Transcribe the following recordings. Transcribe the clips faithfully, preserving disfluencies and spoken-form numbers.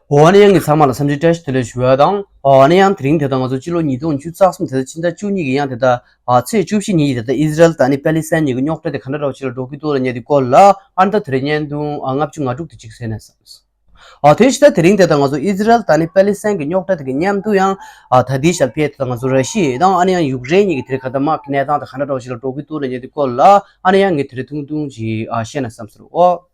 འོ་ན་ཡང་གི་ཚང་མ་ལ་འཚམས་འདྲི་བཀྲ་ཤིས་བདེ་ལེགས་ཞུ་བ་དང་། འོ་ན་ཡང་དེ་རིང་དེ་ལྟར་ང་ཚོ་སྤྱི་ལོ་ཉིས་སྟོང་བཅུ་རྩ་གསུམ་དེ་ཚོ་ཕྱི་ཟླ་བཅུ་གཉིས་ཀྱི་ཡང་དེ་ལྟར་ཨ་ཚེས་བཅུ་བཞི་ཉིན་དེ་ལྟར་ཨི་ཟི་རལ་དང་ནི་པེ་ལི་སི་ཐན་གཉིས་ཀྱི་རྙོག་དྲ་དེ་ག་འདྲ་འདྲ་བོ་ཞིག་ལ་འགྲོ་གི་འདུག་ལབ་མཁན་དེ་སྐོར་ལ་ཨ་ནི་ད་དེ་རིང་བརྙན་ཐུང་ཨ་ལྔ་བཅུ་ང་དྲུག་དེ་གཅིག་གསན་ན་བསམ། ཨ་དེ་ཕྱི་ཟླ་དེ་རིང་དེ་ལྟར་ང་ཚོ་ཨི་ཟི་རལ་དང་ནི་པེ་ལི་སི་ཐན་གྱི་རྙོག་དྲ་དེ་གི་མཉམ་དུ་ཡང་ཨ་ད་ལྟའི་ཆར་ཕེ་དེ་ལྟར་ང་ཚོ་ར་ཤི་ཡ་དང་ཨ་ནི་ཡང་ཡུཀ་རེན་གཉིས་ཀྱི་དེ་རིང་ག་ད་དམག་གི་གནས་སྟངས་དེ་ག་འདྲ་འདྲ་བོ་ཞིག་ལ་འགྲོ་གི་འདུག་ལབ་མཁན་དེ་སྐོར་ལ་ཨ་ནི་ཡང་ངས་དེ་རིང་ཐུང་ཐུང་ཅིག་ཨ་བཤད་ན་བསམ་ཟེར། འོ།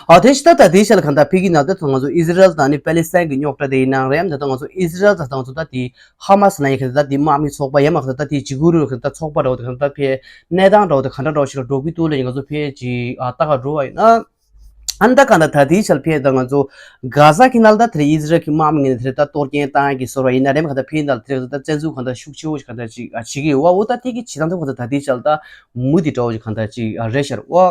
ཨ་དེ་ཕྱི་ད་ད་དེའི་ཆ་ལ་གང་ལྟར་ཕ་གི་ནང་དུ་ང་ཚོ་ཨི་ཟི་རལ་དང་ནི་པེ་ལི་སི་ཐན་གྱི་རྙོག་དྲ་དེ་ཡིན་ནའང་རེད། ད་ལྟ་ང་ཚོ་ཨི་ཟི་རལ་དང་ད་ང་ཚོ་ད་དེ་ཧ་མ་སི་ལ་ཡིན་གང་ལྟར་ད་དེ་དམག་མི་ཚོགས་པ་ཡང་མ་གང་ལྟར་ད་དེ་འཇིགས་སྐུལ་རུ་གང་ལྟར་ཚོགས་པ་འདྲ་བོ་དེ་གང་ལྟར་ཕའི་གནས་སྟངས་འདྲ་བོ་དེ་ག་འདྲ་འདྲ་བོ་ཞིག་ལ་འགྲོ་གི་འདུག་ལ་ཡིན་ང་ཚོ་ཕའི་ཅིག་ཨ་ལྟ་ག་འགྲོ་བ་ཡིན་ན། ཨ་ནི་ད་གང་ལྟར་ད་དེའི་ཆ་ལ་ཕའི་ད་ང་ཚོ་གྷ་ཟ་གི་ནང་ལ་ད་དེ་རིང་ཨི་ཟི་རལ་གྱི་དམག་མི་ངོས་ནས་དེ་རིང་ད་གཏོར་སྐྱོན་བཏང་ཡ་གི་བཟོ་འདྲ་ཡིན་ན་རེད། མ་གང་ལྟར་ཕའི་ནང་ལ་དེ་རིང་ད་བཙན་འཛུལ་གང་ལྟར་ཤུགས་ཆེ་བོ་ཞིག་གང་ལྟར་ཅིག་ཨ་བྱེད་ཀྱི་ཡོད་བ། འོ་ད་དེ་གི་བྱེད་སྟངས་དེ་གང་ལྟར་ད་དེའི་ཆ་ལ་ད་མུ་མཐུད་འདྲ་བོ་ཞིག་གང་ལྟར་ཅིག་ཨ་རེད་ཤག་འོ།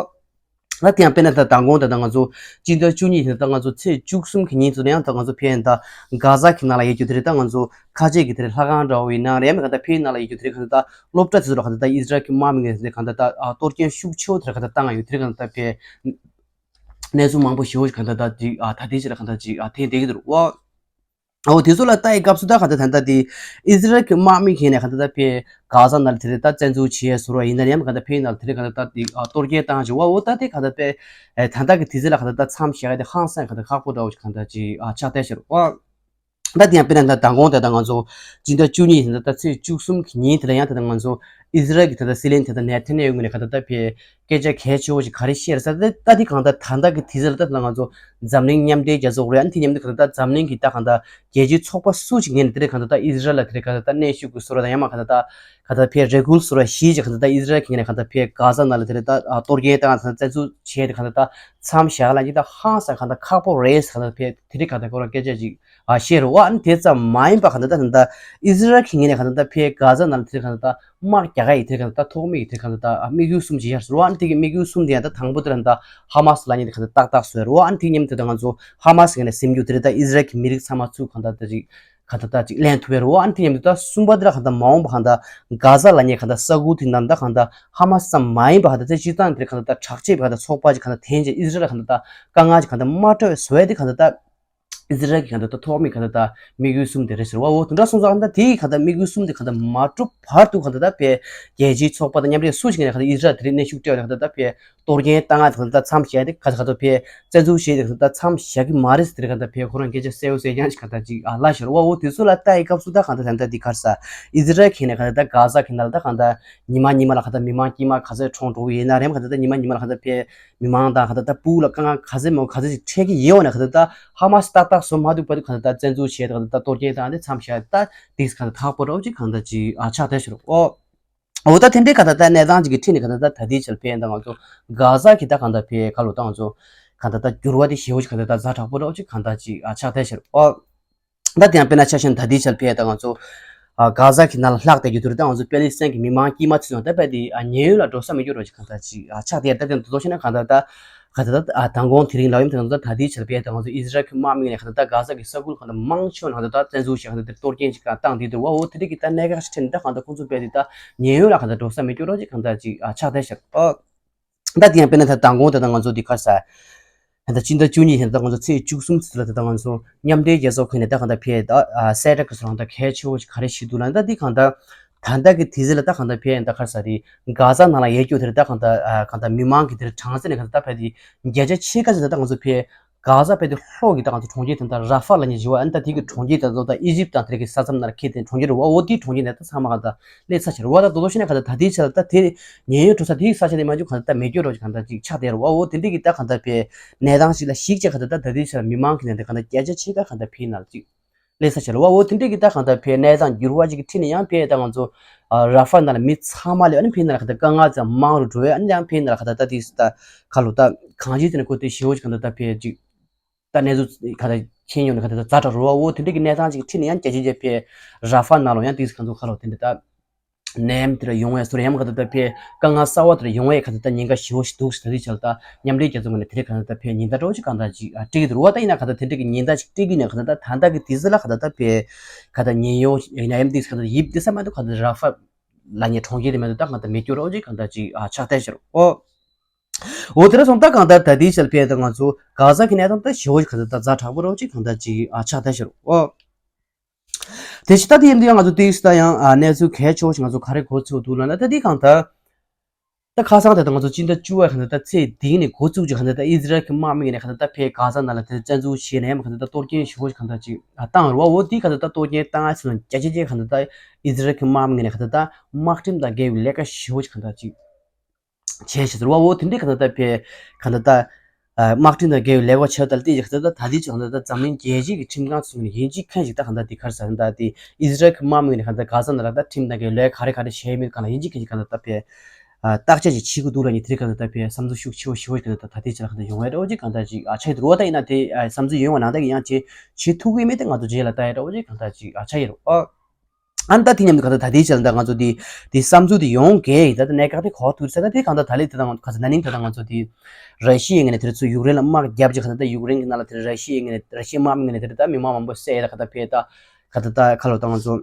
ད་དེ་ཡང་དཔེར་ན་ད་མདང་དགོང་ད་ད་ང་ཚོ་སྤྱི་ཟླ་བཅུ་གཉིས་ཡིན་ད་ང་ཚོ་ཚེས་བཅུ་གསུམ་གྱི་ཉིན་ཚོ་ལ་ཡང་ད་ང་ཚོ་ཕེ་ཡིན་ད་གྷ་ཟ་གི་ནང་ལ་ཡོད་རྒྱུ་དེ་རེད། ད་ང་ཚོ་ཁ་ཆེ་གི་དེ་རེད་ལྷ་ཁང་འདྲ་བོ་ཡིན་ན་རེད། མ་གང་ལྟར་ཕེ་ནང་ལ་ཡོད་རྒྱུ་དེ་རེད། གང་ལྟར་ད་སློབ་གྲྭ་དེ་ཚོ་ལ་གང་ལྟར་ད་ཨི་ཟི་རལ་གྱི་དམག་མི་ངོས་ནས་གང་ལྟར་ད་ཨ་གཏོར་སྐྱོན་ཤུགས་ཆེ་བོ་དེ་རེད་གང་ལྟར་བཏང་ཡོད་དེ་རེད། གང་ལྟར་ད་ཕེ་གནས་ཚུལ་མང་པོ་ཞེ་བོ་ཞིག་གང་ལྟར་ད་ཅིག་ཨ་ད་དེ་ཕྱིར་གང་ལྟར་ཅིག་ཨ་ཐེངས་དེ་གི་འདུག་བ། འོ་དེ་ཚོ་ལ་ལྟ་ཡི་སྐབས་སུ་ད་གང་ལྟར་ད་ལྟ་དེ་ཨི་ཟི་རལ་གྱི་དམག་མི་ཁེ་ནས་གང་ལྟར་ད་ཕེ་གྷ་ཟ་ནང་ལ་དེ་རེད་ད་བཙན་འཛུལ་བྱས་ཟེར་བ་ཡིན་ན་ཡང་གང་ལྟར་ཕེ་ནང་ལ་དེ་རེད་གང་ལྟར་ད་དེ་ཨ་གཏོར་སྐྱོན་བཏང་བྱས་བ། འོ་ད་དེ་གང་ལྟར་ཕེ་ཨེ་ད་ལྟ་གི་དུས་ཚོད་ལ་གང་ལྟར་ད་མཚམས་བཞག་ཡ་དེ་ཧང་སང་གང་ལྟར་ཁག་པོ་འདྲ་བོ་ཞིག་གང་ལྟར་ཅིག་ཨ་ཆགས་བསྡད་ཤག་བ། ད་དེ་ཡང་དཔེར་ན་ད་མདང་དགོང་དེ་ད་ང་ཚོ་སྤྱི་ཟླ་བཅུ་གཉིས་ཡིན་ད་ད་ཚེས་བཅུ་གསུམ་གྱི་ཉིན་དེ་ལ་ཡང་དེ་ད་ང་ཚོ་ཨི་ཟི་རལ་གྱི་དེ་ད་སྲིད་བློན་དེ་ད་ནེ་ཐན་ཡ་ཧུ་ངོས་ནས་གང་ལྟར་ད་ཕེ་སྐད་ཆ་གལ་ཆེ་བོ་ཞིག་ག་རེ་བཤད་རེད་ཟེར་ད་ད་དེ་གང་ལྟར་ད་ལྟ་གི་དུས་ཚོད་ལ་ད་ད་ང་ཚོ་འཛམ་གླིང་མཉམ་འབྲེལ་རྒྱལ་ཚོགས་རེད། ཨ་ནི་དེ་མཉམ་དུ་གང་ལྟར་ད་འཛམ་གླིང་གི་ད་གང་ལྟར་རྒྱལ་སྤྱིའི་ཚོགས་པ་སུ་ཞིག་ངོས་ནས་དེ་རེད་གང་ལྟར་ད་ཨི་ཟི་རལ་ལ་དེ་རེད་གང་ལྟར་ད་གནོན་ཤུགས་ཀྱི་བཟོ་འདྲ་དང་ཡང་མ་གང་ལྟར་ད་གང་ལྟར་ཕེ་རེ་སྐུལ་བཟོ་འདྲ་ཞིག་ཅིག་གང་ལྟར་ད་ཨི་ཟི་རལ་གྱི་ངོས་ནས་གང་ལྟར་ཕེ་གྷ་ཟ་ནང་ལ་དེ་རེད་ད་གཏོར་སྐྱོན་བཏང་ད་བཙན་འཛུལ་བྱས་དེ་གང་ལྟར་ད་མཚམས་བཞག་ལ་ཡིན་ད་ཧང་སང་གང་ལྟར་ཁག་པོ་རེད་ཟེར་གང་ལྟར་ཕེ་དེ་རིང་གང་ལྟར་ཁོ་རང་སྐད་ཆ་ཅིག་ཨ་བཤད་རེད་བ། ཨ་ནི་དེ་ཙམ་མ་ཡིན་པ་གང་ལྟར་ད་གང་ལྟར་ཨི་ཟི་རལ་གྱི་ངོས་ནས་གང་ལྟར་ད་ཕེ་གྷ་ཟ་ནང་ལ་དེ་རིང་གང་ལྟར་ད་དམག་རྒྱག་ག་ཡི་དེ་རིང་གང་ལྟར་ད་ཐོག་མའི་དེ་རིང་གང་ལྟར་ད་ཨ་དམིགས་ཡུལ་གསུམ་ཅིག་ཡོད་རེད་བ། ཨ་ནི་དེ་གི་དམིགས་ཡུལ་གསུམ་དེ་ཡང་ད་དང་པོ་དེ་རང་ད་ཧ་མ་སི་ལབ་མཁན་དེ་གང་ལྟར་ཏག་ཏག་བཟོས་རེད་བ། ཨ་ནི་དེ་མཉམ་དུ་ད་ང་ཚོ་ཧ་མ་སི་ངོས་ནས་ཟིན་རྒྱུ་དེ་རིང་ད་ཨི་ཟི་རལ་གྱི་མི་རིགས་ཚང་མ་ཚུར་གང་ལྟར་ད་ཅིག་གང་ལྟར་ད་ཅིག་ལེན་ཐུབ་ཡ་རེད་བ། ཨ་ནི་དེ་མཉམ་དུ་ད་གསུམ་པ་དེ་ལ་གང་ལྟར་མ་འོངས་པ་གང་ལྟར་གྷ་ཟ་ལབ་མཁན་གང་ལྟར་ས་ཁུལ་དེ་ནང་ད་གང་ལྟར་ཧ་མ་སི་ཙམ་མ་ཡིན་པ་གང་ལྟར་ད་སྤྱིར་བཏང་དེ་གང་ལྟར་ད་དྲག་ཆས་པའི་གང་ལྟར་ཚོགས་པ་ཅིག་གང་ལྟར་འཐེན་བྱས་ཨི་ཟི་རལ་ལ་གང་ལྟར་ད་དཀའ་ངལ་ཅིག་གང་ལྟར་མ་སྤྲོད་བཟོ་ཡ་དེ་གང་ལྟར་ད། ཨི་ཟི་རལ་གྱི་གང་ལྟར་ད་ཐོག་མའི་གང་ལྟར་ད་དམིགས་ཡུལ་གསུམ་དེ་རེད་ཟེར་བ། འོ་དེ་འདྲ་སོང་ཙང་གང་ལྟར་དེའི་གང་ལྟར་དམིགས་ཡུལ་གསུམ་དེ་གང་ལྟར་མ་གྲུབ་བར་དུ་གང་ལྟར་ད་ཕེ་རྒྱལ་སྤྱིའི་ཚོགས་པ་དང་མཉམ་འབྲེལ་སུ་ཞིག་ནས་གང་ལྟར་ཨི་ཟི་རལ་དེ་རིང་གནོན་ཤུགས་སྤྲད་ཡོད་ན་གང་ལྟར་ད་ཕེ་གཏོར་སྐྱོན་བཏང་ང་དེ་གང་ལྟར་མཚམས་བཞག་དེ་ག་ས་ག་ཐོག་ཕེ་བཙན་འཛུལ་བྱས་དེ་གང་ལྟར་མཚམས་བཞག་གི་མ་རེད་ཟེར་དེ་གང་ལྟར་ཕེ་ཁོ་རང་སྐད་ཆ་གསལ་བོ་གསལ་རྐྱང་ཞིག་གང་ལྟར་ཅིག་ཨ་ལབ་ཤག་རེད་བ། འོ་དེ་ཚོ་ལ་ལྟ་ཡི་སྐབས་སུ་ད་གང་ལྟར་ད་ལྟ་འདི་ག་རེ་ཟ་ཨི་ཟི་རལ་གྱི་ནས་གང་ལྟར་ད་གྷ་ཟ་གི་ནང་ལ་ད་གང་ལྟར་ཉི་མ་ཉི་མ་ལ་གང་ལྟར་མི་མང་དཀྱུས་མ་ག་ཚོད་གྲོངས་འགྲོ་གི་ཡོད་ན་རེད། གང་ལྟར་ད་ཉི་མ་ཉི་མ་ལ་གང་ལྟར་ཕེ་མི་མང་དང་གང་ལྟར་ད་སྤུ་གུ་ལ་དཀའ་ངལ་ག་ཚད་མང་ག་ཚད་ཅིག་འཕྲད་ཀྱི་ཡོད་ན་གང་ལྟར་ད་ཧ་མ་སི་ཏག་ཏག་བཟོ་མ་ཐུབ་བར་དུ་གང་ལྟར་ད་བཙན་འཛུལ་བྱས་ཏེ་གང་ལྟར་ད་གཏོར་སྐྱོན་བཏང་སྟེ་མཚམས་བཞག་ད་དེ་གང་ལྟར་ཁག་པོ་འདྲ་བོ་ཅིག་གང་ལྟར་ཅིག་ཨ་ཆགས་བསྡད་ཤག་རེད། ཨོ་ཨོ་ད་དེ་འདྲའི་གང་ལྟར་ད་གནས་སྟངས་ཅིག་གི་འཁྲིས་ནས་གང་ལྟར་ད་ད་ལྟའི་ཆར་ཕན་ད་ང་ཚོ་གྷ་ཟ་གི་ད་གང་ལྟར་ཕན་ཁ་ལོ་ད་ང་ཚོ་གང་ལྟར་ད་འགྱུར་བ་དེ་ཞེ་བོ་ཅིག་གང་ལྟར་ད་ཛ་དྲག་པོ་འདྲ་བོ་ཅིག་གང་ལྟར་ཅིག་ཨ་ཆགས་བསྡད་ཤག་རེད། ཨོ། ད་དེ་ཡང་དཔེར་ན་ཆ་བཞག་ན་ད་ལྟའི་ཆར་ཕན་ད་ང་ཚོ་ཨ་གྷ་ཟ་གི་ནང་ལ་ལྷག་བསྡད་རྒྱུ་དེ་རེད། ད་ང་ཚོ་པེ་ལི་སི་ཐན་གི་མི་མང་དཀྱུས་མ་ཚོ་ཡང་ད་རྦད་དེ་ཨ་ཉེན་གཡོལ་ལ་འགྲོ་ས་མེད་རྒྱུ་རེད་ཅིག་གང་ལྟར་ཅིག་ཨ་ཆགས་བསྡད། ད་དེ་མདོར་བཤད་ན་གང་ལྟར་ད་ག་ད་ད་ཨ་མདང་དགོང་དེ་རིང་ལབ་ཡོང་དེ་ང་ཚོ་ད་ལྟའི་ཆར་ཕན་ད་ང་ཚོ་ཨི་ཟི་རལ་གི་དམག་མི་ངོས་ནས་གང་ལྟར་ད་གྷ་ཟ་གི་ས་ཁུལ་གང་ལྟར་མང་ཆེ་བ་ནང་གང་ལྟར་ད་བཙན་འཛུལ་བྱས་གང་ལྟར་དེ་གཏོར་སྐྱོན་ཅིག་གང་བཏང་དེ་འདུག་བ། འོ་དེ་འདྲ་གི་ད་གནད་འགག་ཞིག་འཕྲད་ནས་ད་གང་ལྟར་ཁོང་ཚོ་རྦད་དེ་ད་ཉེན་གཡོལ་ལ་གང་ལྟར་འགྲོ་ས་མེད་རྒྱུ་རེད་ཅིག་གང་ལྟར་ཅིག་ཨ་ཆགས་བསྡད་ཤག་ཨ། ད་དེ་ཡང་དཔེར་ན་ད་མདང་དགོང་དེ་ད་ང་ཚོ་འདི་ག་རེ་ཟ། ད་ལྟ་སྤྱི་ཟླ་བཅུ་གཉིས་ཡིན་ད་ང་ཚོ་ཚེས་བཅུ་གསུམ་ཚེས་ལ་ད་ལྟ་ང་ཚོ་མཉམ་འབྲེལ་རྒྱལ་ཚོགས་ཁོངས་ནས་ད་གང་ལྟར་ཕེ་ད་གསལ་བསྒྲགས་ཀྱི་སོ་རང་ད་གལ་ཆེ་བོ་ཞིག་ག་རེ་ཞིག་འདུག་ལབ་ན་ད་འདི་གང་ལྟར་ད་ལྟ་གི་དུས་ཚོད་ལ་ད་གང་ལྟར་ཕེ་ད་ག་རེ་ཟ་དེ་གྷ་ཟ་ནང་ལ་ཡོད་རྒྱུ་དེ་རེད། ད་གང་ལྟར་ཨ་གང་ལྟར་མི་མང་གི་དེ་རེད་གྲངས་ཚད་ནས་གང་ལྟར་ད་ཕེ་དེ་བརྒྱ་ཆ་ཕྱེད་ཀ་ཙམ་ད་ད་ང་ཚོ་ཕེ་གྷ་ཟ་ཕེ་དེ་ལྷོ་གི་ད་ང་ཚོ་གྲོང་ཁྱེར་དེ་ད་ར་ཧྥ་ལབ་མཁན་ཞིག་ཡོད་པ། ཨ་ནི་ད་དེ་གི་གྲོང་ཁྱེར་ད་ཚོ་ད་ཨི་ཇིབ་དང་དེ་གི་ས་མཚམས་ནང་ལ་ཁེལ་ཏེ་གྲོང་ཁྱེར་རེད་བ། འོ་དེའི་གྲོང་ཁྱེར་ནས་ད་ཚང་མ་གང་ལྟར་སླེབས་ཚར་ཕྱིར་བ་ད་མདོར་མདོར་བཤད་ན་གང་ལྟར་ད་ལྟའི་ཆར་ད་དེ་ཉེན་གཡོལ་འགྲོ་ས་དེའི་ས་ཆ་དེ་མ་འཇུག་གང་ལྟར་ད་མེད་རྒྱུ་རོ་གང་ལྟར་ཅིག་ཆགས་བསྡད་རེད་བ། འོ་དེ་འདྲ་གི་ད་གང་ལྟར་ཕེ་གནས་སྟངས་ཤིག་ལ་གཞིགས་བྱས་གང་ལྟར་ད་ད་ལྟའི་ཆར་མི་མང་གི་ནང་དེ་གང་ལྟར་བརྒྱ་ཆ་ཕྱེད་ཀ་གང་ལྟར་ཕེ་ནང་ཅིག་སླེབས་ས་ཆེ་རེད་བ། འོ་དེ་འདྲ་གི་ད་གང་ལྟར་ཕེ་གནས་སྟངས་འགྱུར་བ་ཅིག་གི་འཁྲིས་ནས་ཡང་ཕེ་ད་ང་ཚོ་ཨ་ར་ཧྥ་ནང་ལ་མི་ཚང་མ་སླེབས། ཨ་ནི་ཕེ་ནང་ལ་གང་ལྟར་དཀའ་ངལ་ཙམ་མང་རུ་འགྲོ་བས། ཨ་ནི་ཡང་ཕེ་ནང་ལ་གང་ལྟར་ད་དེ་ད་ཁ་ལོ་ད་གང་ཅི་དེ་ནས་ཁོ་དེ་ཞེ་བོ་ཅིག་གང་ལྟར་ད་ཕེ་ཅིག་ད་གནས་ཚུལ་ག་ད་མཁྱེན་ཡོང་ནས་ག་ད་ད་ཛ་དྲག་རུ་བ། འོ་དེ་འདྲ་གི་གནས་སྟངས་ཅིག་ཁྲིད་ནས་ཡང་རྒྱ་ཆེ་རྒྱ་ཕེ་ར་ཧྥ་ནང་ལ་ཡང་དེ་གང་ཚོ་ཁ་ལོ་དེ་འདྲ་ད་ནད་ཡམས་དེ་འདྲ་ཡོང་བའི་ཟུར་ཡང་ག་ད་ད་ཕེ་དཀའ་ངལ་གསར་བ་དེ་འདྲ་ཡོང་བའི་ག་ད་ད་ཉེན་ཁ་ཞེ་བོ་ཞིག་འདུག་ཞེས་ད་དེ་ཆ་ལ་ད་མཉམ་འབྲེལ་རྒྱལ་ཚོགས་ངོས་ནས་དེ་འདྲ་ག་ད་ད་ཕེ་ཉེན་བརྡ་འདྲ་བོ་ཅིག་གང་ད་ཅིག་ཨ་སྤྲད་ཀྱི་འདུག་རུ་བ། ད་ཡིན་ན་ག་ད་དེ་འདྲ་གི་ཉེན་བརྡ་ཅིག་སྤྲད་ཀྱི་ཡིན་ན་ག་ད་ད་ད་ལྟ་གི་དུས་ཚོད་ལ་ག་ད་ད་ཕེ་ག་ད་ཉེན་གཡོལ་ཡིན་ན་ཡང་དེ་ག་ད་ཡིབ་དེ་ས་མ་གཏོགས་ག་ད་ར་ཧྥ་ལབ་མཁན་གྲོང་ཁྱེར་དེ་མ་གཏོགས་ད་ག་ད་མེད་རྒྱུ་འདྲ་བོ་ཅིག་གང་ད་ཅིག་ཨ་ཆགས་བསྡད་ཤག་རོ། འོ་དེ་འདྲ་སོང་ད་གང་ལྟར་ད་ལྟའི་ཆར་ཕེབས་ད་ང་ཚོ་གྷ་ཟ་གི་གནས་སྟངས་ད་ཞེ་པོ་ཅིག་གང་ལྟར་ད་ཛ་དྲག་པོ་རོ་ཅིག་གང་ལྟར་ཅིག་ཨ་ཆགས་ད་ཤར་འོ། དེ་ཕྱི་ད་དེ་ཡིན་དུས་ཡང་ང་ཚོ་ཏིག་ཙམ་ད་ཡང་ཨ་གནས་ཚུལ་གལ་ཆེ་བོ་ཞིག་ང་ཚོ་ག་རེ་གོ་ཚུལ་འདུག་ལབ་ན། ད་དེ་གང་ལྟར་ད་ཁ་སང་དེ་ད་ང་ཚོ་སྤྱི་ཟླ་བཅུ་པའི་གང་ལྟར་ད་ཚེས་འདི་ནས་འགོ་བཙུགས་ཀྱི་གང་ལྟར་ད་ཨི་ཟི་རལ་གྱི་དམག་མི་ངོས་ནས་གང་ལྟར་ད་ཕེ་གྷ་ཟ་ནང་ལ་དེ་བཙན་འཛུལ་བྱས་ནས་ཡང་གང་ལྟར་ད་གཏོར་སྐྱོན་ཞེ་པོ་ཞིག་གང་ལྟར་ཅིག་ཨ་བཏང་རེད་བ། འོ་དེ་གང་ལྟར་ད་གཏོར་སྐྱོན་བཏང་ཡ་ཚོ་ལ་རྒྱ་ཆེ་ཆེ་གང་ལྟར་ད་ཨི་ཟི་རལ་གྱི་དམག་མི་ངོས་ནས་གང་ལྟར་ད་དམག་ཁྲིམས་དང་འགལ་བའི་ལས་ཀ་ཞེ་པོ་ཞིག་གང་ལྟར་ཅིག་བྱས་ཤག་ཟེར་བ། འོ་དེ་འདྲའི་གང་ལྟར་ད་ཕེ་གང་ལྟར་ད་ཨ་དམག་ཁྲིམས་དང་འགལ་བའི་ལས་ཀ་བྱས་ད་ལྟ་ཅིག་གང་ལྟར་ད་ད་ལྟའི་ཅིག་གང་ལྟར་ད་འཛམ་གླིང་རྒྱལ་སྤྱིའི་གི་ཁྲིམས་ཁང་ཚོ་ནས་ཡིན་གཅིག་མཁན་གཅིག་ད་གང་ལྟར་དེ་ག་རེ་ཟེར་ད་དེ་ཨི་ཟི་རལ་གྱི་དམག་མི་ནས་གང་ལྟར་གྷ་ཟ་ནང་ལ་ད་ཁྲིམས་དང་འགལ་ལས་ག་རེ་ག་རེ་བྱས་མེད་གང་ལ་ཡིན་གཅིག་མཁན་གཅིག་གང་ལྟར་ད་ཕེ་ཨ་བརྟག་དཔྱད་ཅིག་བྱེད་དགོས་འདུག་ལབ་ནས་དེ་རིང་གང་ལྟར་ད་ཕེ་བསམ་ཚུལ་ཤུགས་ཆེ་བོ་ཞེ་པོ་གང་ལྟར་ད་ད་ལྟའི་ཆར་གང་ལྟར་ཡོང་བའི་འདྲ་བོ་ཅིག་གང་ལྟར་ཅིག་ཨ་ཆགས་ཡོད་འདུག་རོ། ད་ཡིན་ན་དེ་ཨ་བསམ་ཚུལ་ཡོད་པ་ནང་ད་གི་ཡང་ཅིག་བྱེད་ཐུབ་ཀྱི་མེད་དེ་ང་ཚོ་རྗེས་ལ་ལྟ་ཡ་འདྲ་བོ་ཅིག་གང་ལྟར་ཅིག་ཨ་ཆགས་ཡོད་རོ། ཨ། ཨ་ནི་ད་དེ་མཉམ་དུ་ག་ད་ད་ལྟའི་ཆར་ད་ང་ཚོ་དེ་དེ་བསམ་ཚུལ་དེ་ཡོང་གི་ད་ད་གནད་འགག་དེ་གོ་ཐུག་ས་ད་དེ་གང་ད་ད་ལེ་དེ་དང་ག་ཚོད་ན་ནིང་ད་ད་ང་ཚོ་དེ་ར་ཤི་ཡའི་ངོས་ནས་དེ་ཚོ་ཡུཀ་རེན་ལ་དམག་བརྒྱབ་ཅིག་ག་ད་ད་ཡུཀ་རེན་གྱི་ནང་ལ་དེ་ར་ཤི་ཡའི་ངོས་ནས་ར་ཤི་ཡའི་དམག་མི་ངོས་ནས་དེ་ད་མི་མང་མང་པོ་བསད་ཡ་ད་ག་ད་ཕེ་ད་ག་ད་ད་ཁ་ལོ་ད་ང་ཚོ་